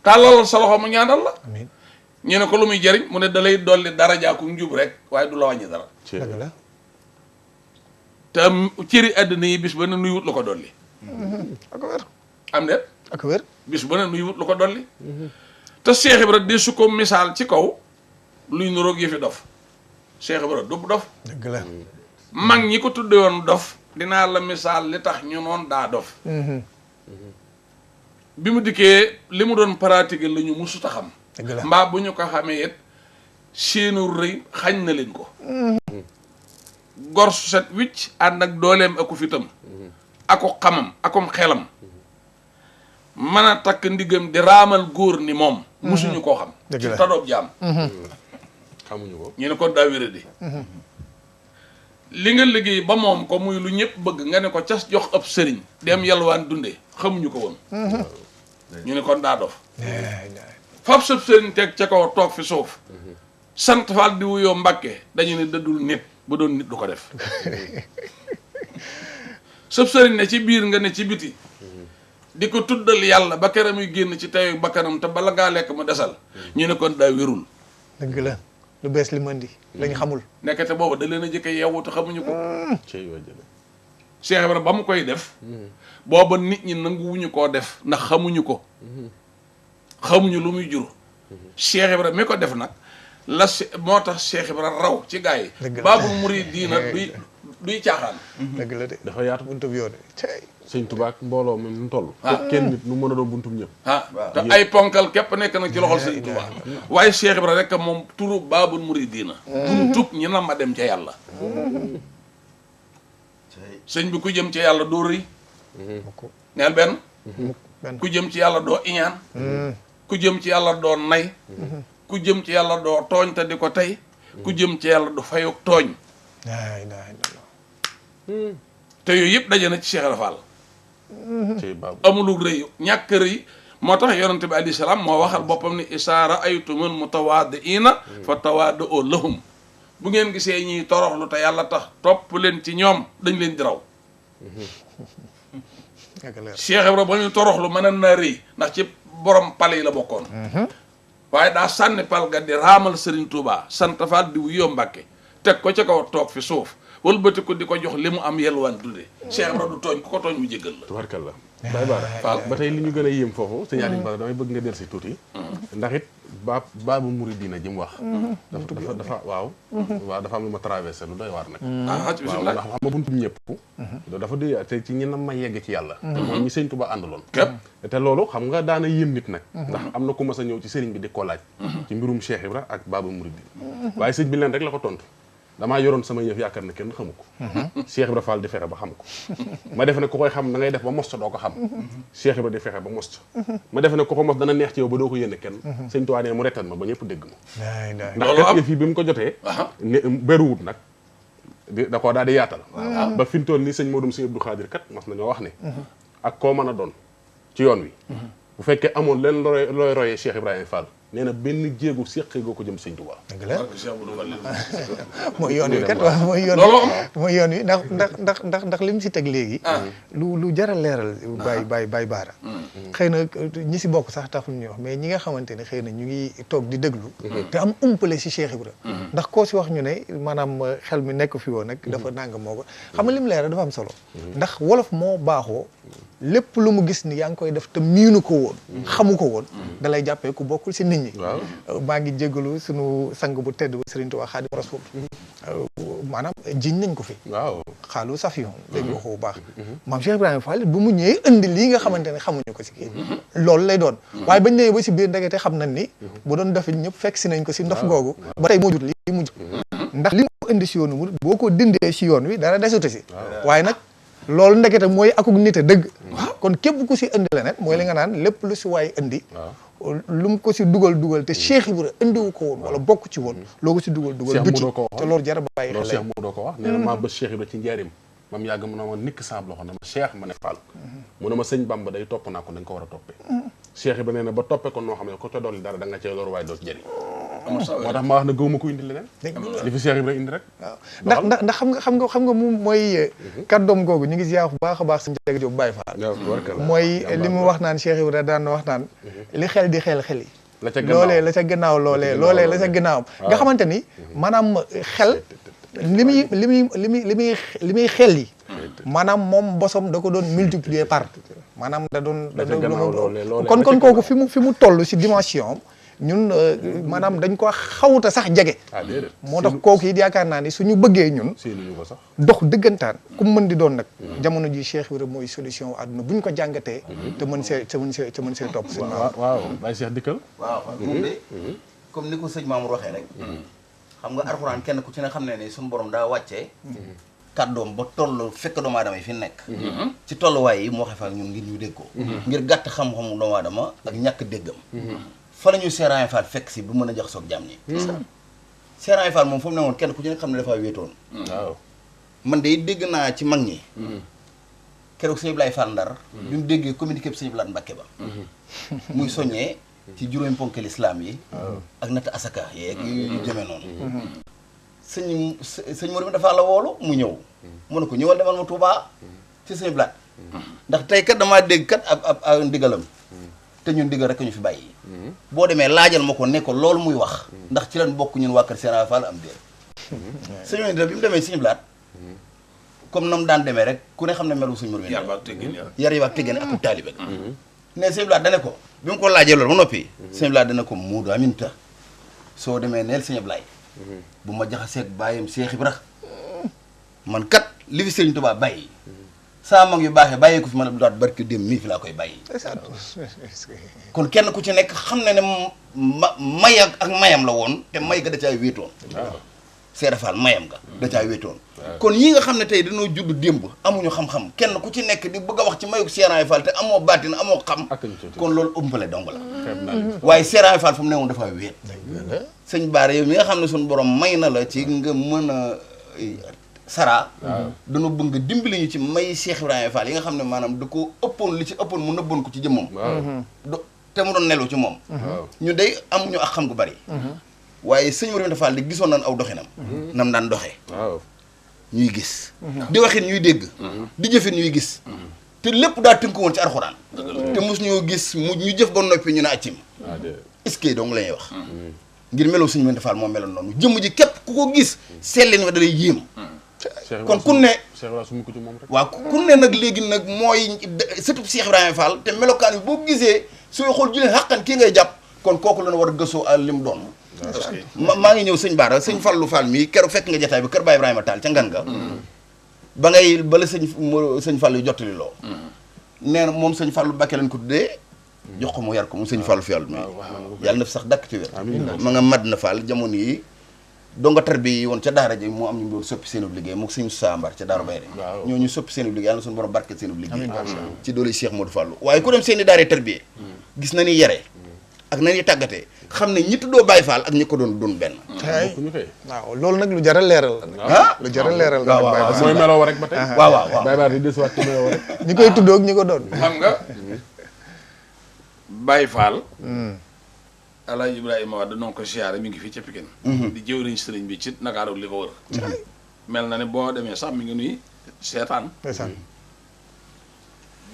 tàllalal sa loxo mu ñaanal la amiin ñu ne ko lu muy jëriñ mu ne da lay dolli daraja ku njub rek waaye du la wàññi dara dëgg la te am cëri àddina yi bis ba ne nuyuwut lu ko dolli ak wér am de ak wér bis ba ne nuyuwut lu ko dolli te Cheikh Ibra di su ko misaal ci kaw luy nuroog yi fi dof Cheikh Ibra du dof dëgg la mag ñi ko tudde woon dof dinaa la misaal li tax ñu noon daa dof bi mu dikkee li mu doon pratiquer la ñu musuta xam dëgg la mbaa bu ñu ko xamee it seenu rëy xañ na leen ko gor su set wicc ànd ak dooleem aku fitam ako xamam akom xelam mën a takk ndiggam di raamal góor ni moom musuñu koo xam dëgg ci la tadoob jaam xamuñu ko ñu ne ko daa wéradi li nga liggéey ba moom ko muy lu ñëpp bëgg nga ne ko cas jox ab sëriñ dem yalwaan dundee xamuñu ko woon ñu ne kon daa dof fab sab sëriñ teg ca kaw toog fi suuf sant Faal di wuyoo Mbàkke dañu ne dëddul nit bu doon nit du ko def sab sëriñ ne ci biir nga ne ci biti di ko tuddal yàlla ba kera muy génn ci teyu bakkanam te bala ngaa lekk mu desal ñu ne kon daa wérul dëgg la lu bees li mën di lañ xamul nekkete boobu da leen a jëkke yeewu te xamuñu ko cey wajjana Cheikh Ibra ba mu koy def booba nit ñi nanguwuñu koo def ndax xamuñu ko xamuñu lu muy jur Cheikh Ibra mi ko def nag la moo tax Cheikh Ibra raw ci gaa yi dëgg la baabul muridiina duy caaxaan dëgg la de dafa yaatu buntu bi yoon cey sëñ Tuubaa ak mbooloo mi nu toll kenn nit nu mën a doon buntum ñëpp te ay ponkal képp nekk nag ci loxol Sëriñ Tuubaa waaye Cheikh Ibra rek moom turu baabul muridiina buntub ñi na ma dem ca yàlla sëñ bi ku jëm ci yàlla doo rëy neel benn benn ku jëm ci yàlla doo iñaan ku jëm ci yàlla doo nay ku jëm ci yàlla doo tooñ te di ko tey ku jëm ci yàlla du fayuk tooñ laa ilaaha illallaah te yooyu yëpp daje na ci Cheikh Ibra Fall cey baabu amulug rëy ñàkk rëy moo tax yonente bi alayhi salaam moo waxal boppam ni isaa raaytumul mutawaadiina fa tawaadoo lahum bu ngeen gisee ñiy toroxlu te yàlla tax topp leen ci ñoom dañ leen di raw ak leer Cheikh Ibra ba muy toroxlu mën naa rëy ndax ci borom pal yi la bokkoon waaye daa sànni pal ga di raamal Serigne Touba sant Faal di wuyoo Mbàkke teg ko ca kaw toog fi suuf wëlbati ko di ko jox li mu am yelwaan dunde Cheikh Ibra du tooñ ku ko tooñ mu jéggal la tubarkalla Baye Bara Fall ba tey li ñu gën a yéem foofu sëñ Aliou Bara damay bëgg nga del si tuuti ndax it baabu muridina ji mu wax dafa waaw dafa am lu ma traversé lu doy waar nag waaw bismillah ndax xam nga buntum ñëpp dafa di te ci ñi na ma yegg ci yàlla te moom ñi sëñ Tuubaa àndaloon képp te loolu xam nga daana yéem nit nag ndax am na ku mas a ñëw ci sëriñ bi di ko laaj ci mbirum Cheikh Ibra ak baabu muridina waaye sëñ bi leen rek la ko tontu damaa yoroon sama yëf yaakaar ne kenn xamu ko Cheikh Ibra Fall di fexe ba xam ko ma defe ne ku koy xam da ngay def ba mosta doo ko xam Cheikh Ibra di fexe ba mosta ma defe ne ku ko mos dana neex ci yow ba doo ko yénne kenn sëñ Tuubaa nee mu rettan ma ba ñëpp dégg ma ndax kat yëf yi bi mu ko jotee ne bëriwut nag da koo daal di yaatal ba fi mu toll nii sëñ Modou Sëñ Abdou Khadir kat mas nañoo wax ne ak koo mën a doon ci yoon wi bu fekkee amoon leen looy royee Cheikh Ibrahima Fall nee na benn jéegu séqee goo ko jëm sëñ Tuubaa dëgg la mooy yoon wi kat waaw mooy yoon mooy yoon wi ndax li mu si teg léegi lu jar a leeral Baye Bara xëy na ñi si bokk sax taxul ñuy wax mais ñi nga xamante ne xëy na ñu ngi toog di déglu te am umpale si Cheikh Ibra ndax koo si wax ñu ne maanaam xel mi nekk fi woon nag dafa nanga moo ko xam nga lim leer dafa am solo ndax wolof moo baaxoo lépp lu mu gis ni yaa ngi koy def te miinu ko woon xamu ko woon da lay jàppee ku bokkul si nit ñi maa ngi jégalu sunu sang bu tedd bu Serigne Touba Xaadimu Rasuul maanaam jiñ nañ ko fi waaw xaalu safiyon léegi waxu bu baax maam Cheikh Ibrahima Fall bu mu ñëwee indi lii nga xamante ne xamuñu ko si kii loolu lay doon waaye bañ ñëwee ba si biir ndekete xam nañ ni bu doon defe ñëpp fekk si nañ ko si ndof googu ba tey moo jur lii mu ndax li mu indi si yoonu mu boo ko dindee si yoon wi dara desute si waaye nag loolu ndekete mooy akuk nit a dëgg kon képp ku si indi leneen mooy li nga naan lépp lu si waay indi lu mu ko si dugal te Cheikh Ibra indiwu ko woon wala bokk ci woon loo ko si dugal du ci te loolu jar a bàyyi xel Cheikh mu doo ko wax nee na maa bës Cheikh Ibra ci njaarim mam yàgg mu ne ma nikk saab loxo ne ma Cheikh ma ne Fall mu ne ma sëñ Bamba day topp naa ko dañ ko war a toppee Cheikh Ibra nee na ba toppee ko noo xam ne ko ca dolli dara da nga cee loolu waaye doo ci jëriñ moo tax ma wax ne gëwuma ko indi leneen li fi Cheikh Ibra indi rek waaw ndax xam nga moom mooy kàddoom googu ñu ngi ziar bu baax a baax si Ndiaga Diop Baye Fall mooy li mu wax naan Cheikh Ibra daan wax naan li xel di xel yi loolee la ca gannaaw loolee la ca gannaawam nga xamante ni maanaam xel li muy xel yi maanaam moom bosom da ko doon multiplier par maanaam da doon kon kooku fi mu toll si dimension ñun maanaam dañ ko xawuta sax jege moo tax kooku it yaakaar naa ni suñu bëggee ñun dox dëggantaan ku mën di doon nag jamono ji Cheikh Ibra mooy solution àdduna bu ñu ko jàngatee te mën see topp sëñ waaw Baye Cheikh dikkal waaw moom de comme ni ko sëñ Mamour waxee rek xam nga alxuraan kenn ku ci ne xam ne ni suñu borom daa wàccee kàddoom ba toll fekk doomu aadama yi fi nekk ci tolluwaay yi mu waxee fa ak ñun ngir ñu dégg ko ngir gàtt xam-xamu doomu aadama ak ñàkk déggam fa la ñu Serigne Fall fekk si bu mën a jax soog jàmm ñi Serigne Fall moom fu mu ne woon kenn ku ci nekk xam ne dafa wéetoon waaw man de dégg naa ci mag ñi keroog sëñ Ibrahima Fall Ndar bi mu déggee communiqué bi sëñ Ibrahima Mbacké ba muy soññee ci juróomi ponk l'islam yi ak natt asaka yeeg yu jëmee noonu sëñ Modou dafa la woolu mu ñëw mu ne ko ñëwal demal ma Touba ci sëñ Blaat ndax tey kat damaa dégg kat ab ndigalam te ñun ndigal rek ñu fi bàyyi boo demee laajal ma ko ne ko loolu muy wax ndax ci lan bokk ñun waa kër Serigne Fall am déet sëñ Modou bi mu demee sëñ Blaat comme nam daan demee rek ku ne xam ne melu sëñ Modou yar yi ak teggin ak taalibe ne sëñ Blaat dane ko bi mu ko laajee loolu ba noppi sëñ Blaat dana ko Modou Aminta soo demee neel sëñ Ablaye bu ma jaxaseeg bàyyam Cheikh Ibra man kat li fi Serigne Touba bàyyi saa mag yu baaxee bàyyee ko fi man daat barki dem mii fi laa koy bàyyi kon kenn ku ci nekk xam ne may ak mayam la woon te may ga da caay wéetoon Serigne Fall mayam ga da caay wéetoon kon yi nga xam ne tey dañoo judd démb amuñu xam-xam kenn ku ci nekk di bëgg a wax ci mayuk Serigne Fall te amoo baatin amoo xam kon loolu ëmpale dong la waaye Serigne Fall fu mu ne woon dafa wéet sëñ Baara yow mi nga xam ne suñu borom may na la ci nga mën a sara dañoo bëgg nga dimbali ñu ci may Cheikh Ibrahima Fall yi nga xam ne maanaam da ko ëppoon li ci ëppoon mu nëbboon ko ci jëmmam te mu doon nelu ci moom ñu day amuñu ak xam gu bari waaye sëñ Ibrahima Fall di gisoon nañ aw doxinam nam daan doxee ñuy gis di waxit ñuy dégg di jëfit ñuy gis te lépp daa tënku woon ci alxuraan te mos ñoo gis ñu jëf ba noppi ñu ne accim est-ce que donc la ñuy wax ngir meloo sëñ Ibrahima Fall moo meloon noonu jëmm ji képp ku ko gis sellin wa da lay yéem kon kun ne waaw kun ne nag léegi nag mooy sëtub Cheikh Ibrahima Fall te melokaan bi boo gisee sooy xool juleen xaqan kii ngay jàpp kon kooku la war a gëstoo al lim doon maa ngi ñëw sëñ Baara sëñ Fallou Fall mii keroog fekk nga jataay bi kër Baye Ibrahima Tall ca ngan nga ba ngay bala sëñ Fallou jottali loo nee na moom sëñ Fallou Bakke lañ ko tuddee jox ko mu yar ko mu sëñ Fallou Fall mii yàlla na fi sax dakk ci wér ma nga Madina Fall jamono yi donga tar bi woon ca daara ji moo am ñu doon soppi seenub liggéey moom sëñ Sambar ca daara Bayre ñoo ñu soppi seenub liggéey yàlla na suñu borom barke seenub liggéey ci doole Cheikh Modou Fallou waaye ku dem seeni daara tarbiye gis na ni yare ak na ni tàggatee xam ne ñi tuddoo Baye Fall ak ñi ko doon benn waaw loolu nag lu jar a leeral la lu jar a leeral la waaw mooy meloo rek ba tey waaw Baye Fall di desuwaat ci meloo rek ñi koy tuddoo ak ñi ko doon xam nga Baye Fall Alaaji Ibrahima Wade doon ko siyaare mi ngi fii ca Pikine di jëwriñ sëriñ bi ci Ndakaaru li ko wër mel na ne boo demee sax mi ngi nuy seetaan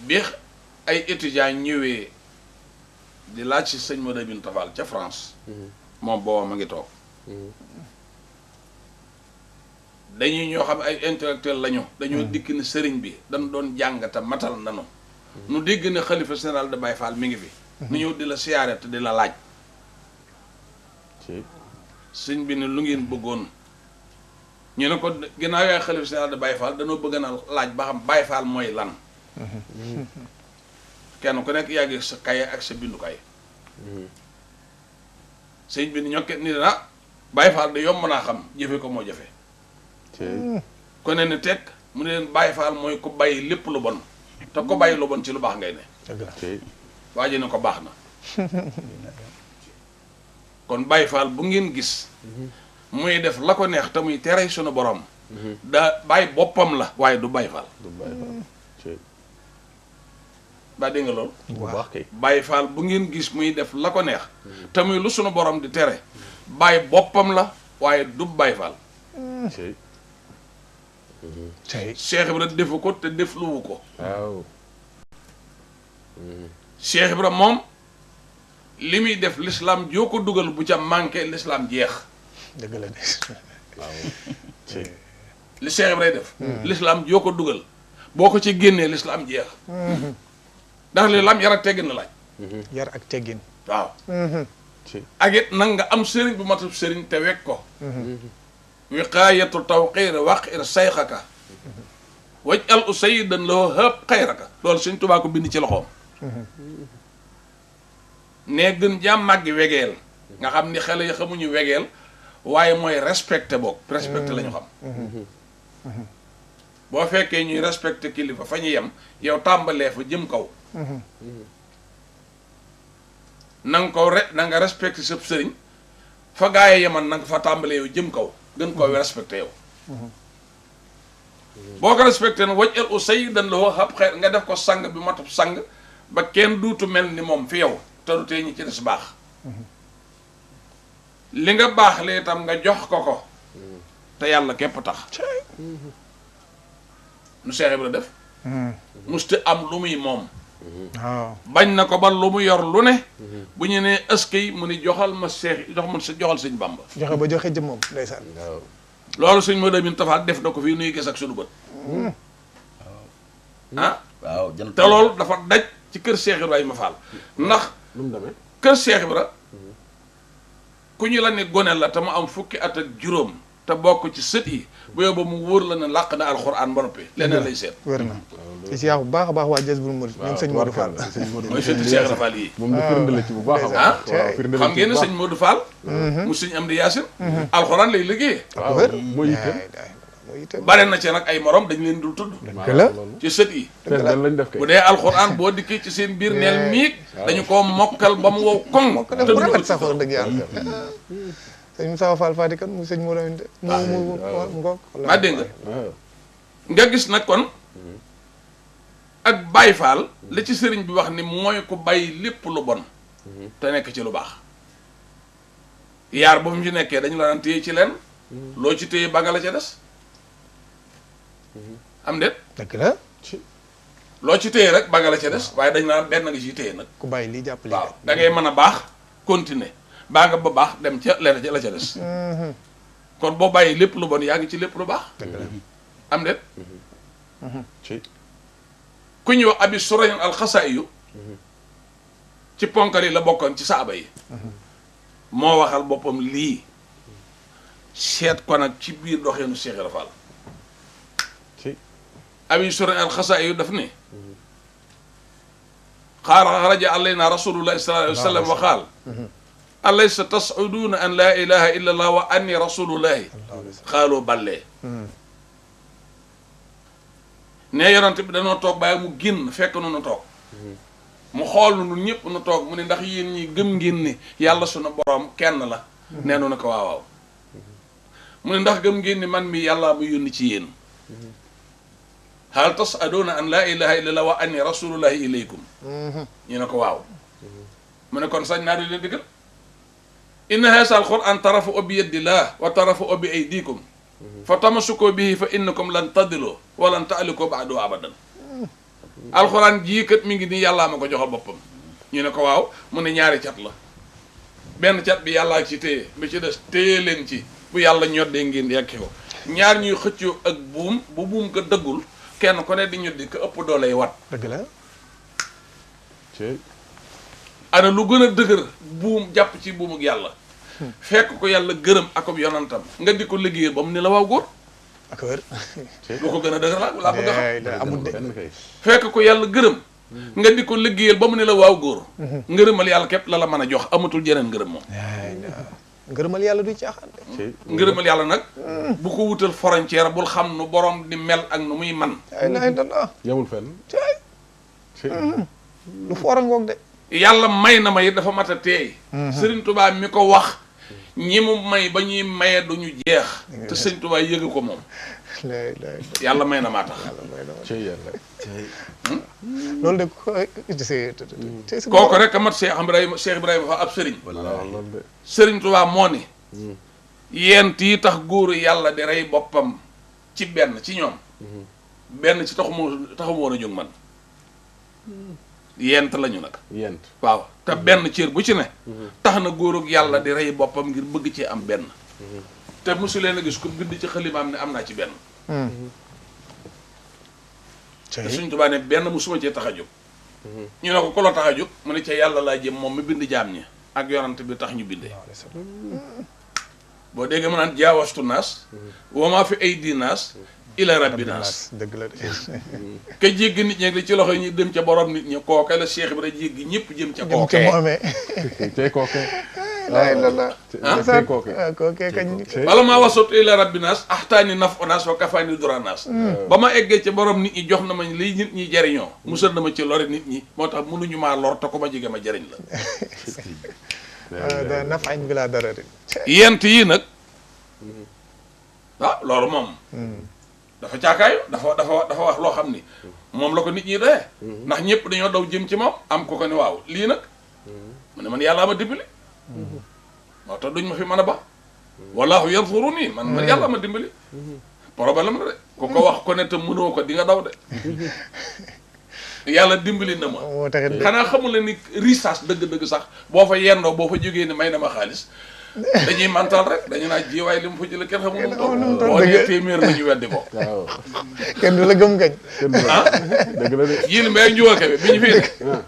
bi ay étudiants ñëwee di laaj ci sëñ Modou Binta Fall ca France moom booba ma ngi toog dañuy ñoo xam ay intellectuel lañu dañoo dikk ne sëriñ bi dañ doon jàngata matal nanu nu dégg ne xalifa général de Baye Fall mi ngi fi nu ñëw di la siyaare te di la laaj sëñ bi ne lu ngeen bëggoon ñu ne ko ginnaaw yaay xalifa général de Baye Fall danoo bëgg na laaj ba xam Baye Fall mooy lan kenn ku nekk yaa ngi sa kaye ak sa bindukaay sëñ bi ni ñokket ni dana Baye Fall de yomb naa xam jëfe ko moo jafe ko ne ne tekk mu ne leen Baye Fall mooy ku bàyyi lépp lu bon te ko bàyyi lu bon ci lu baax ngay ne waa ji ne ko baax na kon Baye Fall bu ngeen gis muy def la ko neex te muy tere sunu borom da bàyyi boppam la waaye du Baye Fall ba dégg nga loolu bu baax kay Baye Fall bu ngeen gis muy def la ko neex te muy lu sunu borom di tere bàyyi boppam la waaye du Baye Fall tey Cheikh Ibra defu ko te def luwu ko waaw Cheikh Ibra moom li muy def l'islam joo ko dugal bu ca manqué l'islam jeex dëgg la de waaw li Cheikh Ibra def l'islam joo ko dugal boo ko ci génnee l'islam jeex ndax l'islam yar ak teggin la laaj yar ak teggin waaw ak it nag nga am sëriñ bu matub sëriñ te wekk ko wiqaayatu tawqiir waqir sayxaka waj al usayidan loo hëpp xayraka loolu Sëñ Tuubaa ko bind ci loxoom ne gën jàmm màggi wegeel nga xam ni xale yi xamuñu wegeel waaye mooy respecté boog respecté la ñu xam boo fekkee ñuy respecté kilifa fa ñu yem yow tàmbalee fa jëm kaw na nga respecté sëb sëriñ fa gaa yi yeman na nga fa tàmbalee yow jëm kaw gën koo respecté yow boo ko respecté nag waj el u sayyidan lahu hab xeer nga def ko sang bi matub sang ba kenn duutu mel ni moom fi yow te du tee ñi ci des baax li nga baax lee itam nga jox ko te yàlla képp tax nu Cheikh Ibra def muste am lu muy moom waaw bañ na ko ba lu mu yor lu ne bu ñu nee ëskay mu ni joxal ma joxal sëñ Bamba joxe ba joxe jëmmam ndeysaan waaw loolu sëñ Modou Binta Fall def na ko fii nuy gis ak suñu bët ah waaw jant te loolu dafa daj ci kër Cheikh Ibrahima Fall ndax nu mu demee kër Cheikh Ibra ku ñu la ne gone la te mu am fukki at ak juróom te bokk ci sët yi bu yow ba mu wóor la ne làq na alxuraan ba noppi leneen lay seet wér na ci siyaar bu baax a baax waa Jazbul Murid ñoom sëñ Modou Fall mooy sëti Cheikh Ibra Fall yi moom la firnde la ci bu baax a ah baax waaw firnde la xam ci ngeen ne bu baax. sëñ Modou Fall mu sëñ Amdi Yaasin alxuraan lay liggéey waaw wér mooy itam mooy itam bare na ci nag ay morom dañ leen dul tudd dëgg la ci sët yi fees dal lañ def kay bu dee alxuraan boo dikkee ci seen biir neel miig dañu koo mokkal ba mu wow koŋ ko def bu rafet sax wax dëgg yàlla sëñ Moussa Fall Fatikan mu sëñ Modou mu ngoog maa dégg nga waaw nga gis nag kon ak Baye Fall la ci sëriñ bi wax ni mooy ko bàyyi lépp lu bon te nekk ci lu baax yaar ba mu ci nekkee dañu la daan téye ci leen loo ci téye bagga la ca des am déet dëgg la loo ci téye rek bagga la ca des waaye dañu naan benn nga ci téye nag ku bàyyi lii jàpp lii waaw da ngay mën a baax continuer baa nga ba baax dem ca lenn ca la ca des kon boo bàyyi lépp lu bon yaa ngi ci lépp lu baax am déet ci ku ñuy wax abi surayn alxasaayu ci ponkal yi la bokkoon ci saaba yi moo waxal boppam lii seet ko nag ci biir doxeenu Cheikh Ibra Fall ci abi surayn alxasaayu daf ne xaraja alayna rasulullahi sallallahu alayhi wa sallam wa qaal alaysa tas'uduna an la ilaha illa allah wa anni rasulullahi xaaloo ballee ne yonent bi dañoo toog bàyyi mu génn fekk nu toog mu xool nu ñëpp nu toog mu ne ndax yéen ñi gëm ngeen ni yàlla sunu borom kenn la nee nu ne ko waaw waaw mu ne ndax gëm ngeen ni man mi yàlla mu yónni ci yéen hal tasaduna an laa ilaha illallah wa anni rasulullahi ilaykum ñu ne ko waaw mu ne kon sañ naa di leen digal inna haasa alquran tarafu bi yadillah wa tarafu bi aydikum fa tamasukoo bihi fa innakum lan tadiloo wa lan taalikoo baadu abadan alxuraan jii kat mi ngi nii yàllaa ma ko joxal boppam ñu ne ko waaw mu ne ñaari cat la benn cat bi yàllaa ci téye bi ci des téye leen ci bu yàlla ñoddee ngeen yekki ko ñaar ñuy xëccoo ak buum bu buum ko dëggul kenn ku ne di ñoddi ko ëpp dooley wat dëgg la ana lu gën a dëgër buum jàpp ci buum ak yàlla fekk ko yàlla gërëm akob yonantam nga di ko liggéeyal ba mu ne la waaw góor ak wér lu ko gën a dëgër laa bëgg a xam amul de fekk ko yàlla gërëm nga di ko liggéeyal ba mu ne la waaw góor ngërëmal yàlla képp la la mën a jox amatul jeneen ngërëm moom ngërëmal yàlla du caaxaan ngërëmal yàlla nag bu ko wutal frontière bul xam nu borom di mel ak nu muy man yamul fenn lu foora ngoog de yàlla may na ma it dafa mat a teey Sëriñ Tuubaa mi ko wax ñi mu may ba ñuy maye duñu jeex te Sëriñ Tuubaa yëga ko moom yàlla may na maa tax loolu de kooku rek a mat Cheikh Ibrahima fa ab sëriñ Sëriñ Tuubaa moo ni yent yi tax góoru yàlla di rey boppam ci benn ci ñoom benn ci taxuma woon a jóg man yent lañu nag yent waaw te benn cër bu ci ne tax na góorug yàlla di rey boppam ngir bëgg cee am benn te mosu leen a gis ku bind ci xalimaam ne am naa ci benn te Sëriñ Tuubaa ne benn musuma cee tax a jóg ñu ne ko ku la tax a jóg mu ne ca yàlla laa jëm moom mi bind jaam ñi ak yonant bi tax ñu bindee boo déggee mu naan jaawastu naas wa maa fi aydi naas ila rabbi naas dëgg la de ka jéggi nit ñi li ci loxo yi ñu dem ca borom nit ñi kooke la Cheikh Ibrahima jéggi ñëpp jëm ca kooke tey kooke tey kooke kañ bala maa wasut ila rabbi naas axtaani naf naas wa kafaani dura naas ba ma eggee ca borom nit ñi jox na ma liy nit ñi jariñoo musal na ma ci lori nit ñi moo tax mënuñu maa lor te ko ma jege ma jariñ la naf añ bi laa dara de yent yi nag waaw loolu moom dafa caakaayu dafa wax loo xam ni moom la ko nit ñi doyee ndax ñëpp dañoo daw jëm ci moom am ko ni waaw lii nag mu ne man yàllaa ma dimbali moo tax duñ ma fi mën a ba wallaahu yansuruni man yàllaa ma dimbali problème la de ku ko wax ko ne te mënoo ko di nga daw de yàlla dimbali na ma xanaa xamul ni risaas dëgg-dëgg sax boo fa yendoo boo fa jógee ni may na ma xaalis dañuy mantal rek dañu naa jiwaay li mu fa jëlee kenn xamul mu toll boo nee téeméer la ñu weddi ko waaw kenn du la gëm gañ ah dëgg la de yéen mbay njuwake bi bi ñu fii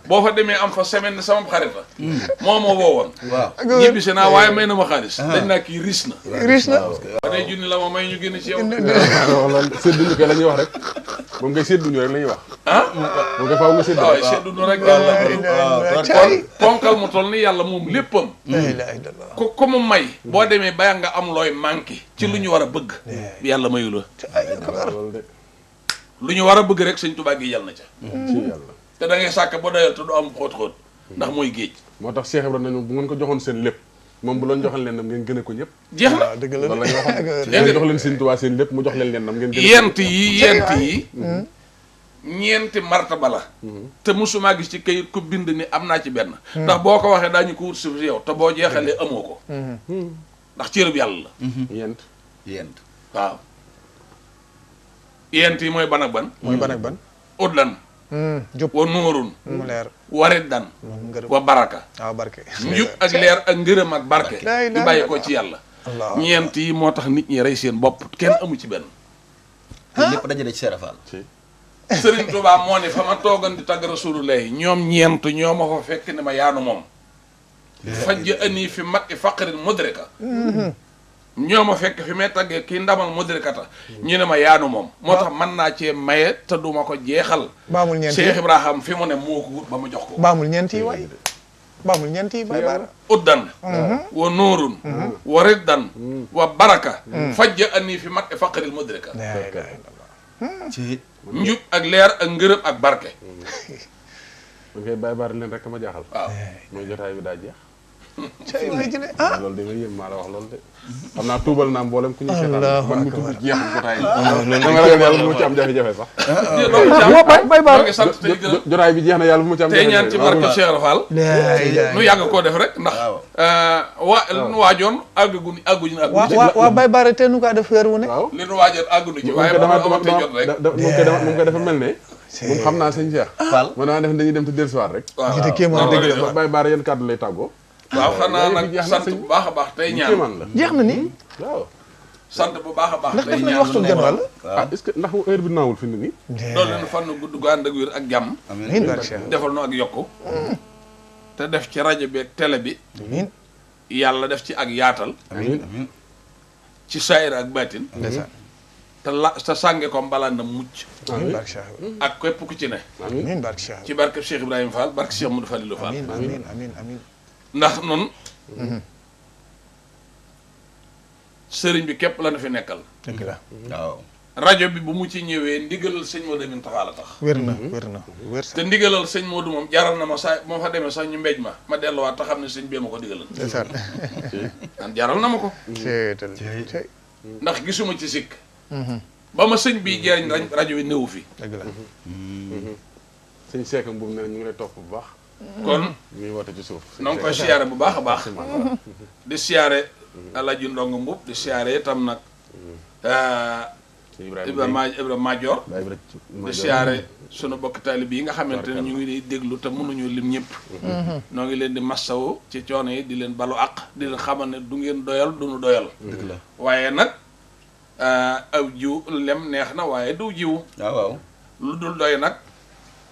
boo fa demee am fa semaine sama xarit la moo ma woowoon waaw ñibbisi naa waaye may na ma xaalis dañ naa kii riche na riche na ba tey junni la ma may ñu génn ci yow loolu sédduñu ko la ñuy wax rek moom ngay sédduñu rek la ñuy wax ah moom ngay faaw nga séddu waaw sedduñu rek yàlla kon ponkal mu toll ni yàlla moom léppam ko mu may boo demee baya nga am looy manqué ci lu ñu war a bëgg yàlla mayu la loolu de lu ñu war a bëgg rek Sëñ Tuubaa gi yàlla na ca ci yàlla te da ngay sàkk ba doyal te du am xóot-xóot ndax mooy géej moo tax Cheikh Ibrahima nañu bu ngeen ko joxoon seen lépp moom bu loon joxoon leen nam ngeen gën a ko ñëpp jeex na dëgg la loolu la ñu waxoon ngeen jox leen Sëñ Tuubaa seen lépp mu jox leen nam ngeen gën a yent yi ñeenti martaba la te mosumaa gis ci kayit ku bind ni am naa ci benn ndax boo ko waxee daañu ko wut si yow te boo jeexalee amoo ko ndax cërëb yàlla la yent waaw yent yi mooy ban ak ban mooy ban ak ban uddan jub wa nuurun mu leer warit dan ngërëm wa baraka waaw barke njub ak leer ak ngërëm ak barke La ilaha di bàyyi ko ci yàlla Allah ñeent yi moo tax nit ñi rey seen bopp kenn amu ci benn lépp dajale ci Serap Fall. Sëriñ Tuubaa moo ne fa ma toogan di tagg Rasulullahi ñoom ñeent ñoo ma fa fekk ne ma yaanu moom fajj ani fi mat i faqrin mudrika ñoo ma fekk fi may taggee kii ndamal mudrikata ñu ne ma yaanu moom moo tax mën naa cee maye te duma ko jeexal baamul ñeent yi Cheikh Ibrahim fi mu ne moo ko wut ba mu jox ko baamul ñeent yi waay baamul ñeent yi bay baara uddan wa nuurun wa riddan wa baraka fajj ani fi mat i faqrin mudrika ci njub ak leer ak ngërëm ak barke man kay bàyyi baari leen rek ma jaaxal waaw mooy jotaay bi daa jeex cay waay jële ah loolu de ma yéem maa la wax loolu de xam naa tuubal naa mboolem ku ñu seetaan Allahu man mi akbar. tudd jeexul jotaay bi dama ragal yàlla bu mu ci am jafe-jafe sax bay baara ngi sant tey gërëm jotaay bi jeex na yàlla bu mu ci am tey ñaan ci barke Cheikh Rafal nu yàgg koo def rek ndax nu waajoon àgguñu waa bay baara te nu kaa def weer wu ne waaw li nu waajoon àgguñu ci moom waaye kay ba dama amate jot rek moom kay dafa mel ne moom xam naa sëñ Cheikh Fall man naa def dañuy dem te dellusiwaat rek ñi de kéemaan dëgg la Baye Baara yan kàddu lay tàggoo waaw xanaa nag sant bu baax a baax tey ñaan kéemaan la jeex na ni waaw sant bu baax a baax ndax tey def nañ ñaan waxtu genn wàll ah est-ce que ndax heure bi naawul fi mu ne nii dool leen fan gudd gu ànd ak wér ak jàmm amiin barke Cheikh defal nu ak yokku te def ci rajo bi ak télé bi amiin yàlla def ci ak yaatal amiin ci saayir ak baatin ndeysaan te sànge ko mbalaan na mucc amiin barke Cheikh ak képp ku ci ne amiin barke Cheikh ci barke Cheikh Ibrahima Fall barke Cheikh Modou Falilou Fall amiin amiin amiin amiin ndax nun sëriñ bi képp la na fi nekkal dëgg la waaw rajo bi bu mu ci ñëwee ndigalal sëñ Modou Amin Tafa la tax wér na wér te ndigalal sëñ Modou moom jaral na ma saa moo fa demee sax ñu mbéj ma delluwaat te xam ne sëñ bee ma ko digalal ndeysaan an jaral na ma ko seetal ndax gisuma ci sikk ba ma sëñ bi jeriñ rajo bi néewu fi dëgg la sëñ Cheikh boobu ne ñu ngi lay topp bu baax kon ñuy woote ci suuf na nga koy siyaare bu baax a baax di siyaare Alaaji Ndongo Mbub di siyaare itam nag Ibra Madior di siyaare sunu bokk taalib yi nga xamante ne ñu ngi di déglu te mënuñu lim ñëpp noo ngi leen di massawu ci coono yi di leen balu àq di leen xamal ne du ngeen doyal du nu doyal dëgg la waaye nag aw jiw lem neex na waaye du jiw waaw lu dul doy nag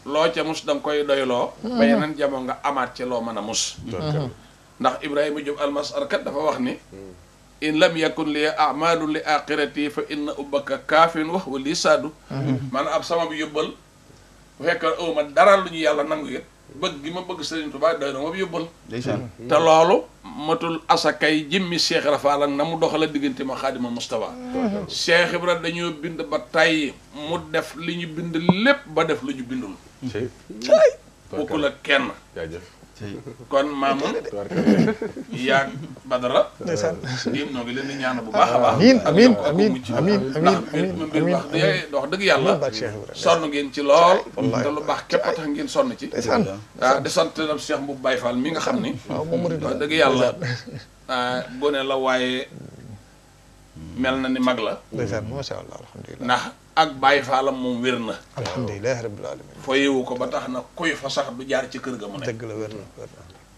loo ca mus da nga koy doyloo ba yeneen jamono nga amaat ci loo mën a mus ndax Ibrahima Diop almasar kat dafa wax ni in lam yakun li amalu li aqirati fa inna ubbaka kaafin wax wa lii saadu maanaam ab sama bi yóbbal bu fekkee aw ma dara lu ñu yàlla nangu it bëgg gi ma bëgg Sëriñ Tuubaa doy na ma bi yóbbal ndeysaan te loolu matul asakay jëmmi Cheikh Rafal ak na mu doxala diggante ma Xaadima Mustafa Cheikh Ibra dañoo bind ba tàyyi mu def li ñu bind lépp ba def lu ñu bindul bokkul ak kenn jaajëf kon Mamoun yaag Badara dim noo ngi leen di ñaan bu baax a baax amiin amiin amiin ndax mbir wax dëgg yàlla sonn ngeen ci lool te lu baax képp a tax ngeen sonn ci waaw di sant na Cheikh Mboup Baye Fall mi nga xam ni wax dëgg yàlla gone la waaye mel na ni mag la ndeysaan masha Allah alhamdulilah ndax ak Baye Fallam moom wér na alhamdulilah rabbil alamin foo yeewu ko ba tax na kuy fa sax du jaar ci kër ga mu ne dëgg la wér na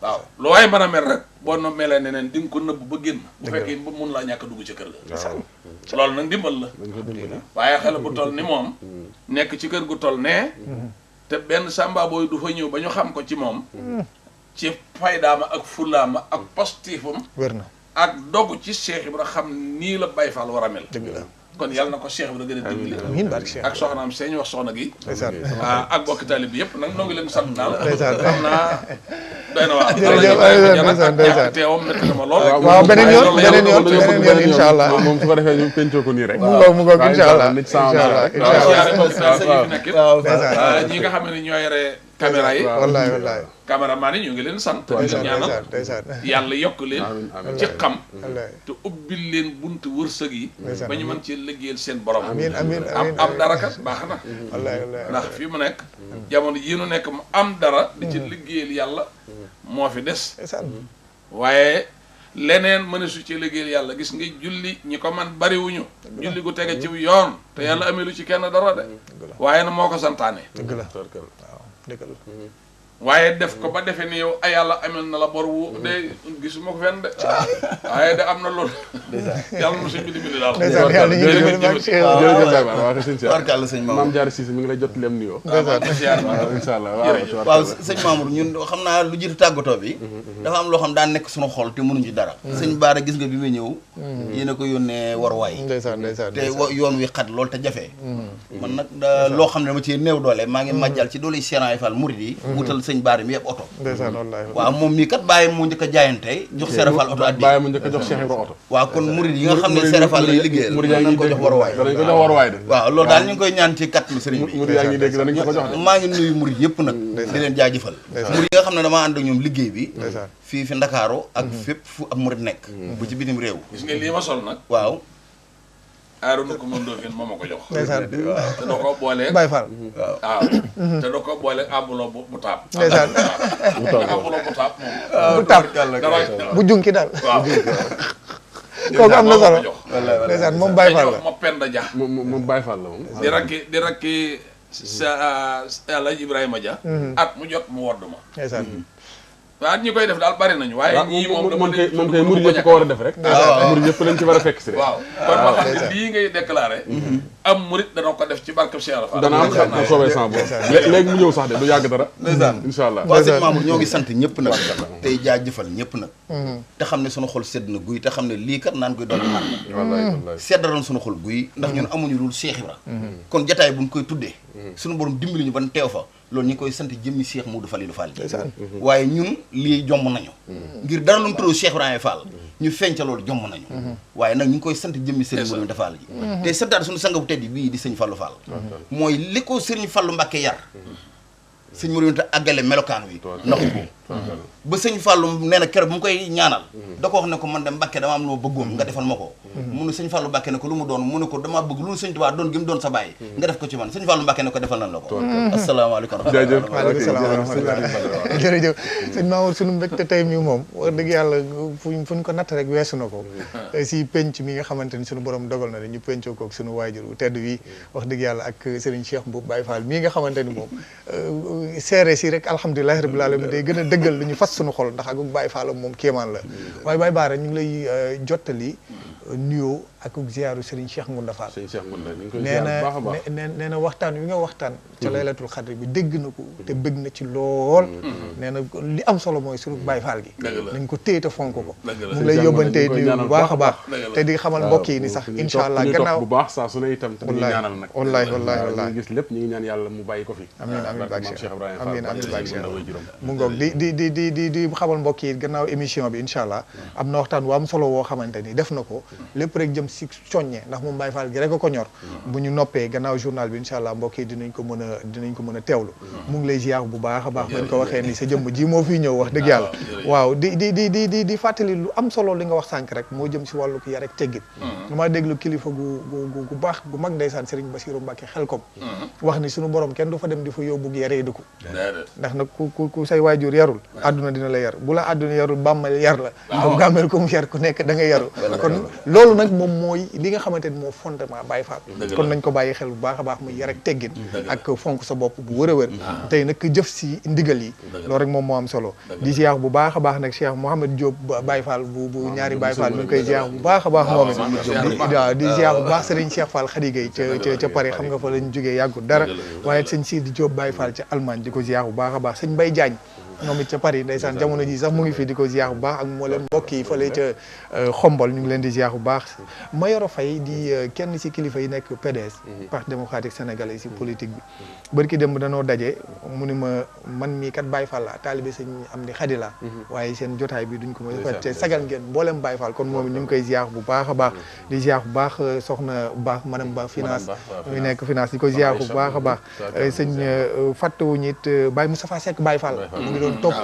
waaw lu waaye mën a mel rek boo no melee neneen di nga ko nëbb ba génn bu fekkee ba mun laa ñàkk a dugg ci kër ga loolu nag ndimbal la waaye xale bu toll ni moom nekk ci kër gu toll nee te benn sàmba booy du fa ñëw ba ñu xam ko ci moom ci faydaama ak fulaama ak positifam wér na ak dogu ci Cheikh Ibra xam nii la Baye Fall war a mel dëgg la kon yàlla na ko Cheikh Ibra gën a dimbali amiin barke Cheikh ak soxnaam seeñ wax soxna gi ndeysaan ak bokki taalib bi yëpp nag noo ngi leen sant naa la ndeysaan xam naa doy na waa jërëjëf ndeysaan teewam métti na ma lool waaw beneen yoon incha allah moom su ko defee ñu pencoo ko nii rek mu ngoog incha allah ñi nga xam ne ñoo yore caméra yi wallaay wallaay caméraman yi ñu ngi leen sant ñaanal ndeysaan yàlla yokk leen ci xam wallaay te ubbil leen buntu wërsëg yi ba ñu mën ci liggéeyal seen borom amiin amiin am dara kat baax na wallaay wallaay ndax fii mu nekk jamono yi nu nekk mu am dara di ci liggéeyal yàlla moo fi des ndeysaan waaye leneen mëne su ci liggéeyal yàlla gis nga julli ñi ko man bariwuñu julli gu tege ci yoon te yàlla amee lu ci kenn dara de waaye na moo ko santaane dëgg la waaw dëgg la waaye def ko ba defee ni yow ay yàlla amel na la bor wu de gisuma ko fenn de waaye de am na loolu yàlla mo sëñ bi dimbali daal jërëjëf waaw sëñ Cheikh barkàlla sëñ Mamour Mame Diarra Cissé mi ngi lay jot lem nuyoo ndeysaan incha allah waaw sëñ Mamour ñun xam naa lu jiitu tàggatoo bi dafa am loo xam daan nekk suñu xol te mënuñu ci dara sëñ Baara gis nga bi ma ñëw yéen a ko yónnee waruwaay ndeysaan ndeysaan te yoon wi xat loolu te jafe man nag loo xam ne dama ci néew doole maa ngi majjal ci doole Serigne Fall murid yi wutal sëñ Baara mi yëpp oto ndeysaan wallaay waaw moom mii kat bàyyi mu njëkk a jaayante jox Serigne Fall oto addi bàyyi mu njëkk a jox Cheikh Ibra oto waaw kon murid yi nga xam ne Serigne Fall lay liggéeyal nañ ko jox waruwaay danañ ko jox waruwaay de waaw loolu daal ñu ngi koy ñaan ci kàttanu sëriñ bi murid yaa ngi dégg danañ ko jox de maa ngi nuyu murid yëpp nag di leen jaajëfal murid yi nga xam ne damaa ànd ak ñoom liggéey bi ndeysaan fii fi Ndakaaru ak fépp fu ab murid nekk bu ci bitim réew gis nga lii ma sol nag waaw Arouna ko mën Ndofène moo ma ko jox ndeysaan te doo ko boolee Baye Fall waaw te doo ko boolee ambulo bu taab ndeysaan ambulo bu taab moom bu tab dara bu junki daal waaw kooku am na solo ndeysaan moom Baye Fall la ma Penda Dia moom Baye Fall la moom di rakki sa Alaaji Ibrahima Dia at mu jot mu wodd ma ndeysaan waaw ñi koy def daal bari nañu waaye ñii moom dama moom kay murid yëpp ko war a def rek murid yëpp lañ ci war a fekk si rek waaw kon ma xam ne lii ngay déclaré am murid dana ko def ci barkeb Cheikh Alpha dana am xam ne soobee sans bopp léegi mu ñëw sax de du yàgg dara incha allah waaw sëñ Mamour ñoo ngi sant ñëpp nag tey jaajëfal ñëpp nag te xam ne sunu xol sedd na guy te xam ne lii kat naan koy doon naan wallaay seddaloon sunu xol guy ndax ñun amuñu dul Cheikh Ibra kon jataay buñ koy tuddee sunu borom dimbali ñu ban teew fa loolu ñi koy sant jëmmi Cheikh Modou Falilou Fall waaye ñun lii jomb nañu ngir dara lu mu tudd Cheikh Ibrahima Fall ñu feeñ ca loolu jomb nañu waaye nag ñu ngi koy sant jëmmi Serigne Modou Fall gi te santaat suñu sanga bu tedd bii di sëñ Fallou Fall mooy li ko Serigne Fallou Mbacké yar sëñ Modou ta àggale melokaan wi naxu ko ba sëñ Fallou nee na keroog bu mu koy ñaanal da ko wax ne ko man de Mbacké dama am lu ma bëggoon nga defal ma ko mu ne sëñ Fallou Mbacké ne ko lu mu doon mu ne ko damaa bëgg lu sëñ Tuubaa doon gi mu doon sa bàyyi nga def ko ci man sëñ Fallou Mbacké ne ko defal nañ la ko asalaamaaleykum waaleykum salaam wa rahmatulah jërëjëf sëñ Mamour sunu mbégte tey mi moom wax dëgg yàlla fuñ ko natt rek weesu na ko si penc mi nga xamante ni sunu borom dogal na ne ñu pencoo koog sunu waajur bu tedd wi wax dëgg yàlla ak Serigne Cheikh Mboup Baye Fall mii nga xamante ni moom seere si rek alhamdulilahi rabbil alamin day gën a dëggal lu ñu fas sunu xol ndax ak Baye Fall moom kéemaan la waaye Baye Bara ñu ngi lay jottali nuyoo ak ziyaaru Serigne Cheikh Ngounda Fall nee na waxtaan wi nga waxtaan ca laylatul xadri bi dégg na ko te bëgg na ci lool nee na li am solo mooy sunu Baye Fall gi nañ ko téye te fonk ko mu ngi lay yóbbantee nuyu bu baax a baax te di xamal mbokk yi ni sax incha allah gannaaw bu baax saa su ne itam te ñu ñaanal nag wallaay ñu gis lépp ñu ngi ñaan yàlla mu bàyyi ko fi amiin amiin Baye Cheikh amiin amiin Baye Cheikh mu ngoog di xamal mbokk yi gannaaw émission bi incha allah am na waxtaan wu am solo woo xamante ni def na ko lépp rek jëm si soññe ndax moom Baye Fall gi rek a ko ñor bu ñu noppee gannaaw journal bi incha allah mbokk yi dinañ ko mën a teewlu mu ngi lay ziar bu baax a baax bañ ko waxee ni sa jëmm ji moo fiy ñëw wax dëgg yàlla waaw di fàttali lu am solo li nga wax sànk rek moo jëm si wàllu ko yar ak teggin dama déglu kilifa gu baax gu mag ndeysaan Serigne Bassirou Mbacké Xelkom wax ni suñu borom kenn du fa dem di fa yóbbu yaree di ko ndax nag ku say waajur yarul àdduna dina la yar bu la àdduna yarul bàmmeel yar la ko gàmmeel ko mu yar ku nekk da nga yaru kon loolu nag moom mooy li nga xamante ni moo fondement Baye Fall kon nañ ko bàyyi xel bu baax a baax muy yar ak teggin ak fonk sa bopp bu wër a wër tey nag jëf si ndigal yi loolu rek moom moo am solo di ziar bu baax a baax nag Cheikh Mouhamed Diop Baye Fall bu ñaari Baye Fall mi ngi koy ziar bu baax a baax moom it waaw di ziar bu baax Serigne Cheikh Fall Khady Gueye ca Paris xam nga fa lañ jógee yàggul dara waaye sëñ Sidi Diop Baye Fall ca Allemagne di ko ziar bu baax a baax sëñ Mbaye Diagne ñoom it ca Paris ndeysaan jamono ji sax mu ngi fi di ko ziar bu baax ak moo leen mbokk yi fële ca xombol ñu ngi leen di ziar bu baax Mayoro Faye di kenn ci kilifa yi nekk PDS Parti démocratique sénégalais ci politique bi bërki dem danoo daje mu ni ma man mii kat Baye Fall la taalibe sëñ am di xadi la waaye seen jotaay bi duñ ko mën a te sagal ngeen mboolem Baye Fall kon moom ñu ngi koy ziar bu baax a baax di ziar bu baax soxna Ba madame Ba finance ñu nekk finance di ko ziar bu baax a baax sëñ fàttewuñu it Baye Moustapha Seck Baye Fall doon topp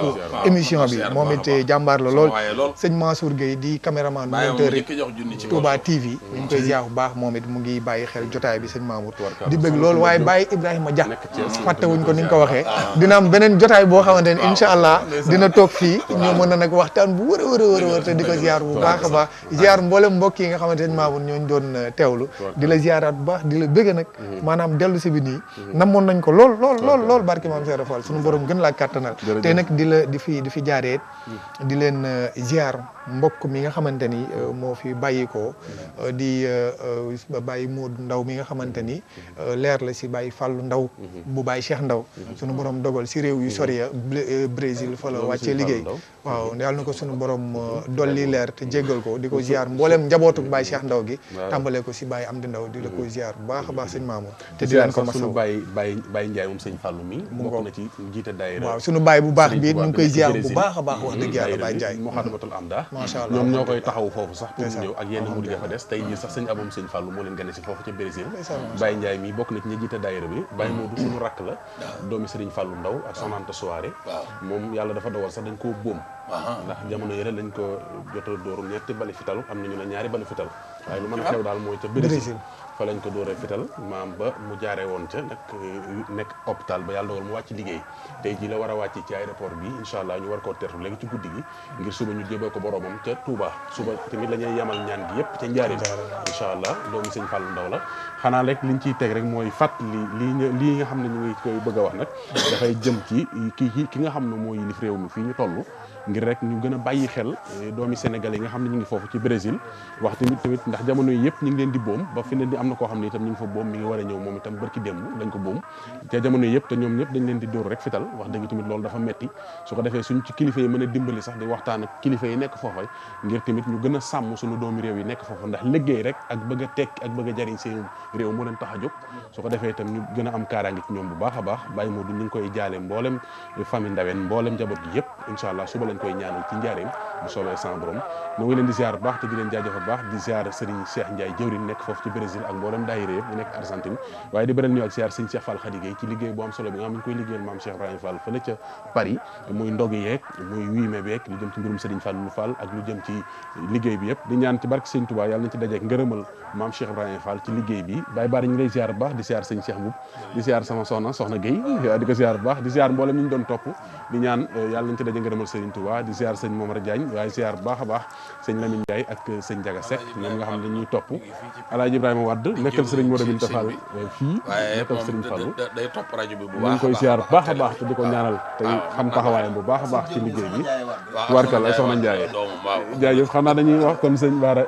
émission bi moom it jàmbaar la lool sëñ Mansour Gueye di caméraman monteur Touba TV ñu ngi koy ziar bu baax moom it mu ngi bàyyi xel jotaay bi sëñ Mamour di bëgg loolu waaye Baye Ibrahima Dia fàttewuñ ko ni nga ko waxee dina am beneen jotaay boo xamante ne incha allah dina toog fii ñu mën a nag waxtaan bu wër a wër te di ko ziar bu baax a baax ziar mboolem mbokk yi nga xamante ne Mamour ñooñu doon teewlu di la ziaraat bu baax di la bëgg nag maanaam dellu si bi nii namoon nañ ko lool barki maam Seera Fall suñu borom gën laa kàttanal tey nag di fi jaaree di leen ziar mbokk mi nga xamante ni moo fi bàyyi ko di bàyyi Modou Ndaw mi nga xamante ni leer la si bàyyi Fallou Ndaw bu bàyyi Cheikh Ndaw sunu borom dogal si réew yu sori ya Brésil fa la wàccee liggéey waaw yàlla na ko sunu borom dolli leer te jéggal ko di ko ziar mboolem njabootu bàyyi Cheikh Ndaw gi tàmbalee ko si bàyyi Amdi Ndaw di la ko ziar bu baax a baax sëñ Mamour te di leen ko masaw sunu bàyyi Ndiaye moom sëñ Fallou mi bokk na ci jiite daayira waaw sunu bàyyi bu baax bi ñu ngi koy ziar bu baax a baax wax dëgg yàlla Baye Ndiaye Mokhadamatul Amda macha allah ñoom ñoo koy taxaw foofu sax pour ñëw ak yenn murid fa des tey jii sax sëñ Abom sëñ Fallou moo leen gane si foofu ca Brésil Baye Ndiaye mi bokk na ci ñi jiite daayira bi Baye Modou suñu rakk la doomi Serigne Fallou Ndaw ak Soxna Anta Soirée moom yàlla dafa dogal sax dañ koo boom ndax jamono yële lañ ko jota dóoru ñetti bali fitalu am nañu ne ñaari bali fital waaye lu mën a xew daal mooy ca Brésil fa lañ ko dóoree fital maam ba mu jaaree woon ca nag nekk hôpital ba yàlla dogal mu wàcc liggéey tey jii la war a wàcc ci aéroport bi incha allah ñu war koo tertu léegi ci guddi gi ngir suba ñu jébal ko boromam ca Touba suba tamit la ñuy yemal ñaan gi yëpp ca njaarim incha allah doomu sëñ Fallou Ndaw la xanaa rek liñ ciy teg rek mooy fàttali lii nga xam ne ñu ngi koy bëgg a wax nag dafay jëm ci ki nga xam ne moo yilif réew mi fii ñu toll ngir rek ñu gën a bàyyi xel doomi Sénégal yi nga xam ne ñu ngi foofu ci Brésil wax tamit ndax jamono yi yëpp ñu ngi leen di boom ba fi ne di am na koo xam ne itam ñu ngi fa boom mi ngi war a ñëw moom itam barki démb dañ ko boom te jamono yi yëpp te ñoom ñëpp dañ leen di dóor rek fital wax dëgg tamit loolu dafa metti su ko defee suñ ci kilifa yi mën a dimbali sax di waxtaan ak kilifa yi nekk foofa ngir tamit ñu gën a sàmm suñu doomi réew yi nekk foofa ndax liggéey rek ak bëgg a tekki ak bëgg a jariñ seen réew moo leen tax a jóg su ko defee itam ñu gën a am kaaraange ci ñoom bu baax a baax bàyyi moo du ñu ngi koy jaale mboolem famille Ndaween mboolem njaboot gi yëpp incha allah suba lañ koy ñaanal ci njaareem bu soobee sans borom ñoo ngi leen di ziar bu baax te di leen jaajëfal baax di ziar Serigne Cheikh Ndiaye jëwriñ nekk foofu ci Brésil ak mboolem daayira yëpp ñu nekk Argentine waaye di beral ñu ak ziar Serigne Cheikh Fall Khady Gueye ci liggéey bu am solo bi nga xam ne ñu koy liggéeyal maam Cheikh Ibrahima Fall fële ca Paris muy ndog yeeg muy wiime beeg lu jëm ci mbirum Serigne Fall Fall ak lu jëm ci liggéey bi yëpp di ñaan ci barke Serigne Touba yàlla nañ ci dajeek ngërëmal maam Cheikh Ibrahima Fall ci liggéey bi Baye Bara ñu ngi lay ziar bu baax di ziar Serigne Cheikh Mboup di ziar sama soxna Gueye di ko ziar bu baax di ziar mboolem ñu doon topp di ñaan yàlla nañ ci daje ngërëmal Serigne Touba di ziar sëñ Momar Diagne waaye ziar bu baax a baax sëñ Lamine Ndiaye ak sëñ Ndiaga Seck ñoom nga xam ne ñuy topp Alaaji Ibrahima Wade nekkal Serigne Modou Binta Fall fii nekkal Serigne Fallou day topp rajo bi bu ñu ngi koy ziar bu baax a baax te di ko ñaanal tey xam taxawaayam bu baax a baax ci liggéey bi warkal ay soxna Ndiaye jaajëf xam naa dañuy wax kon sëñ Bara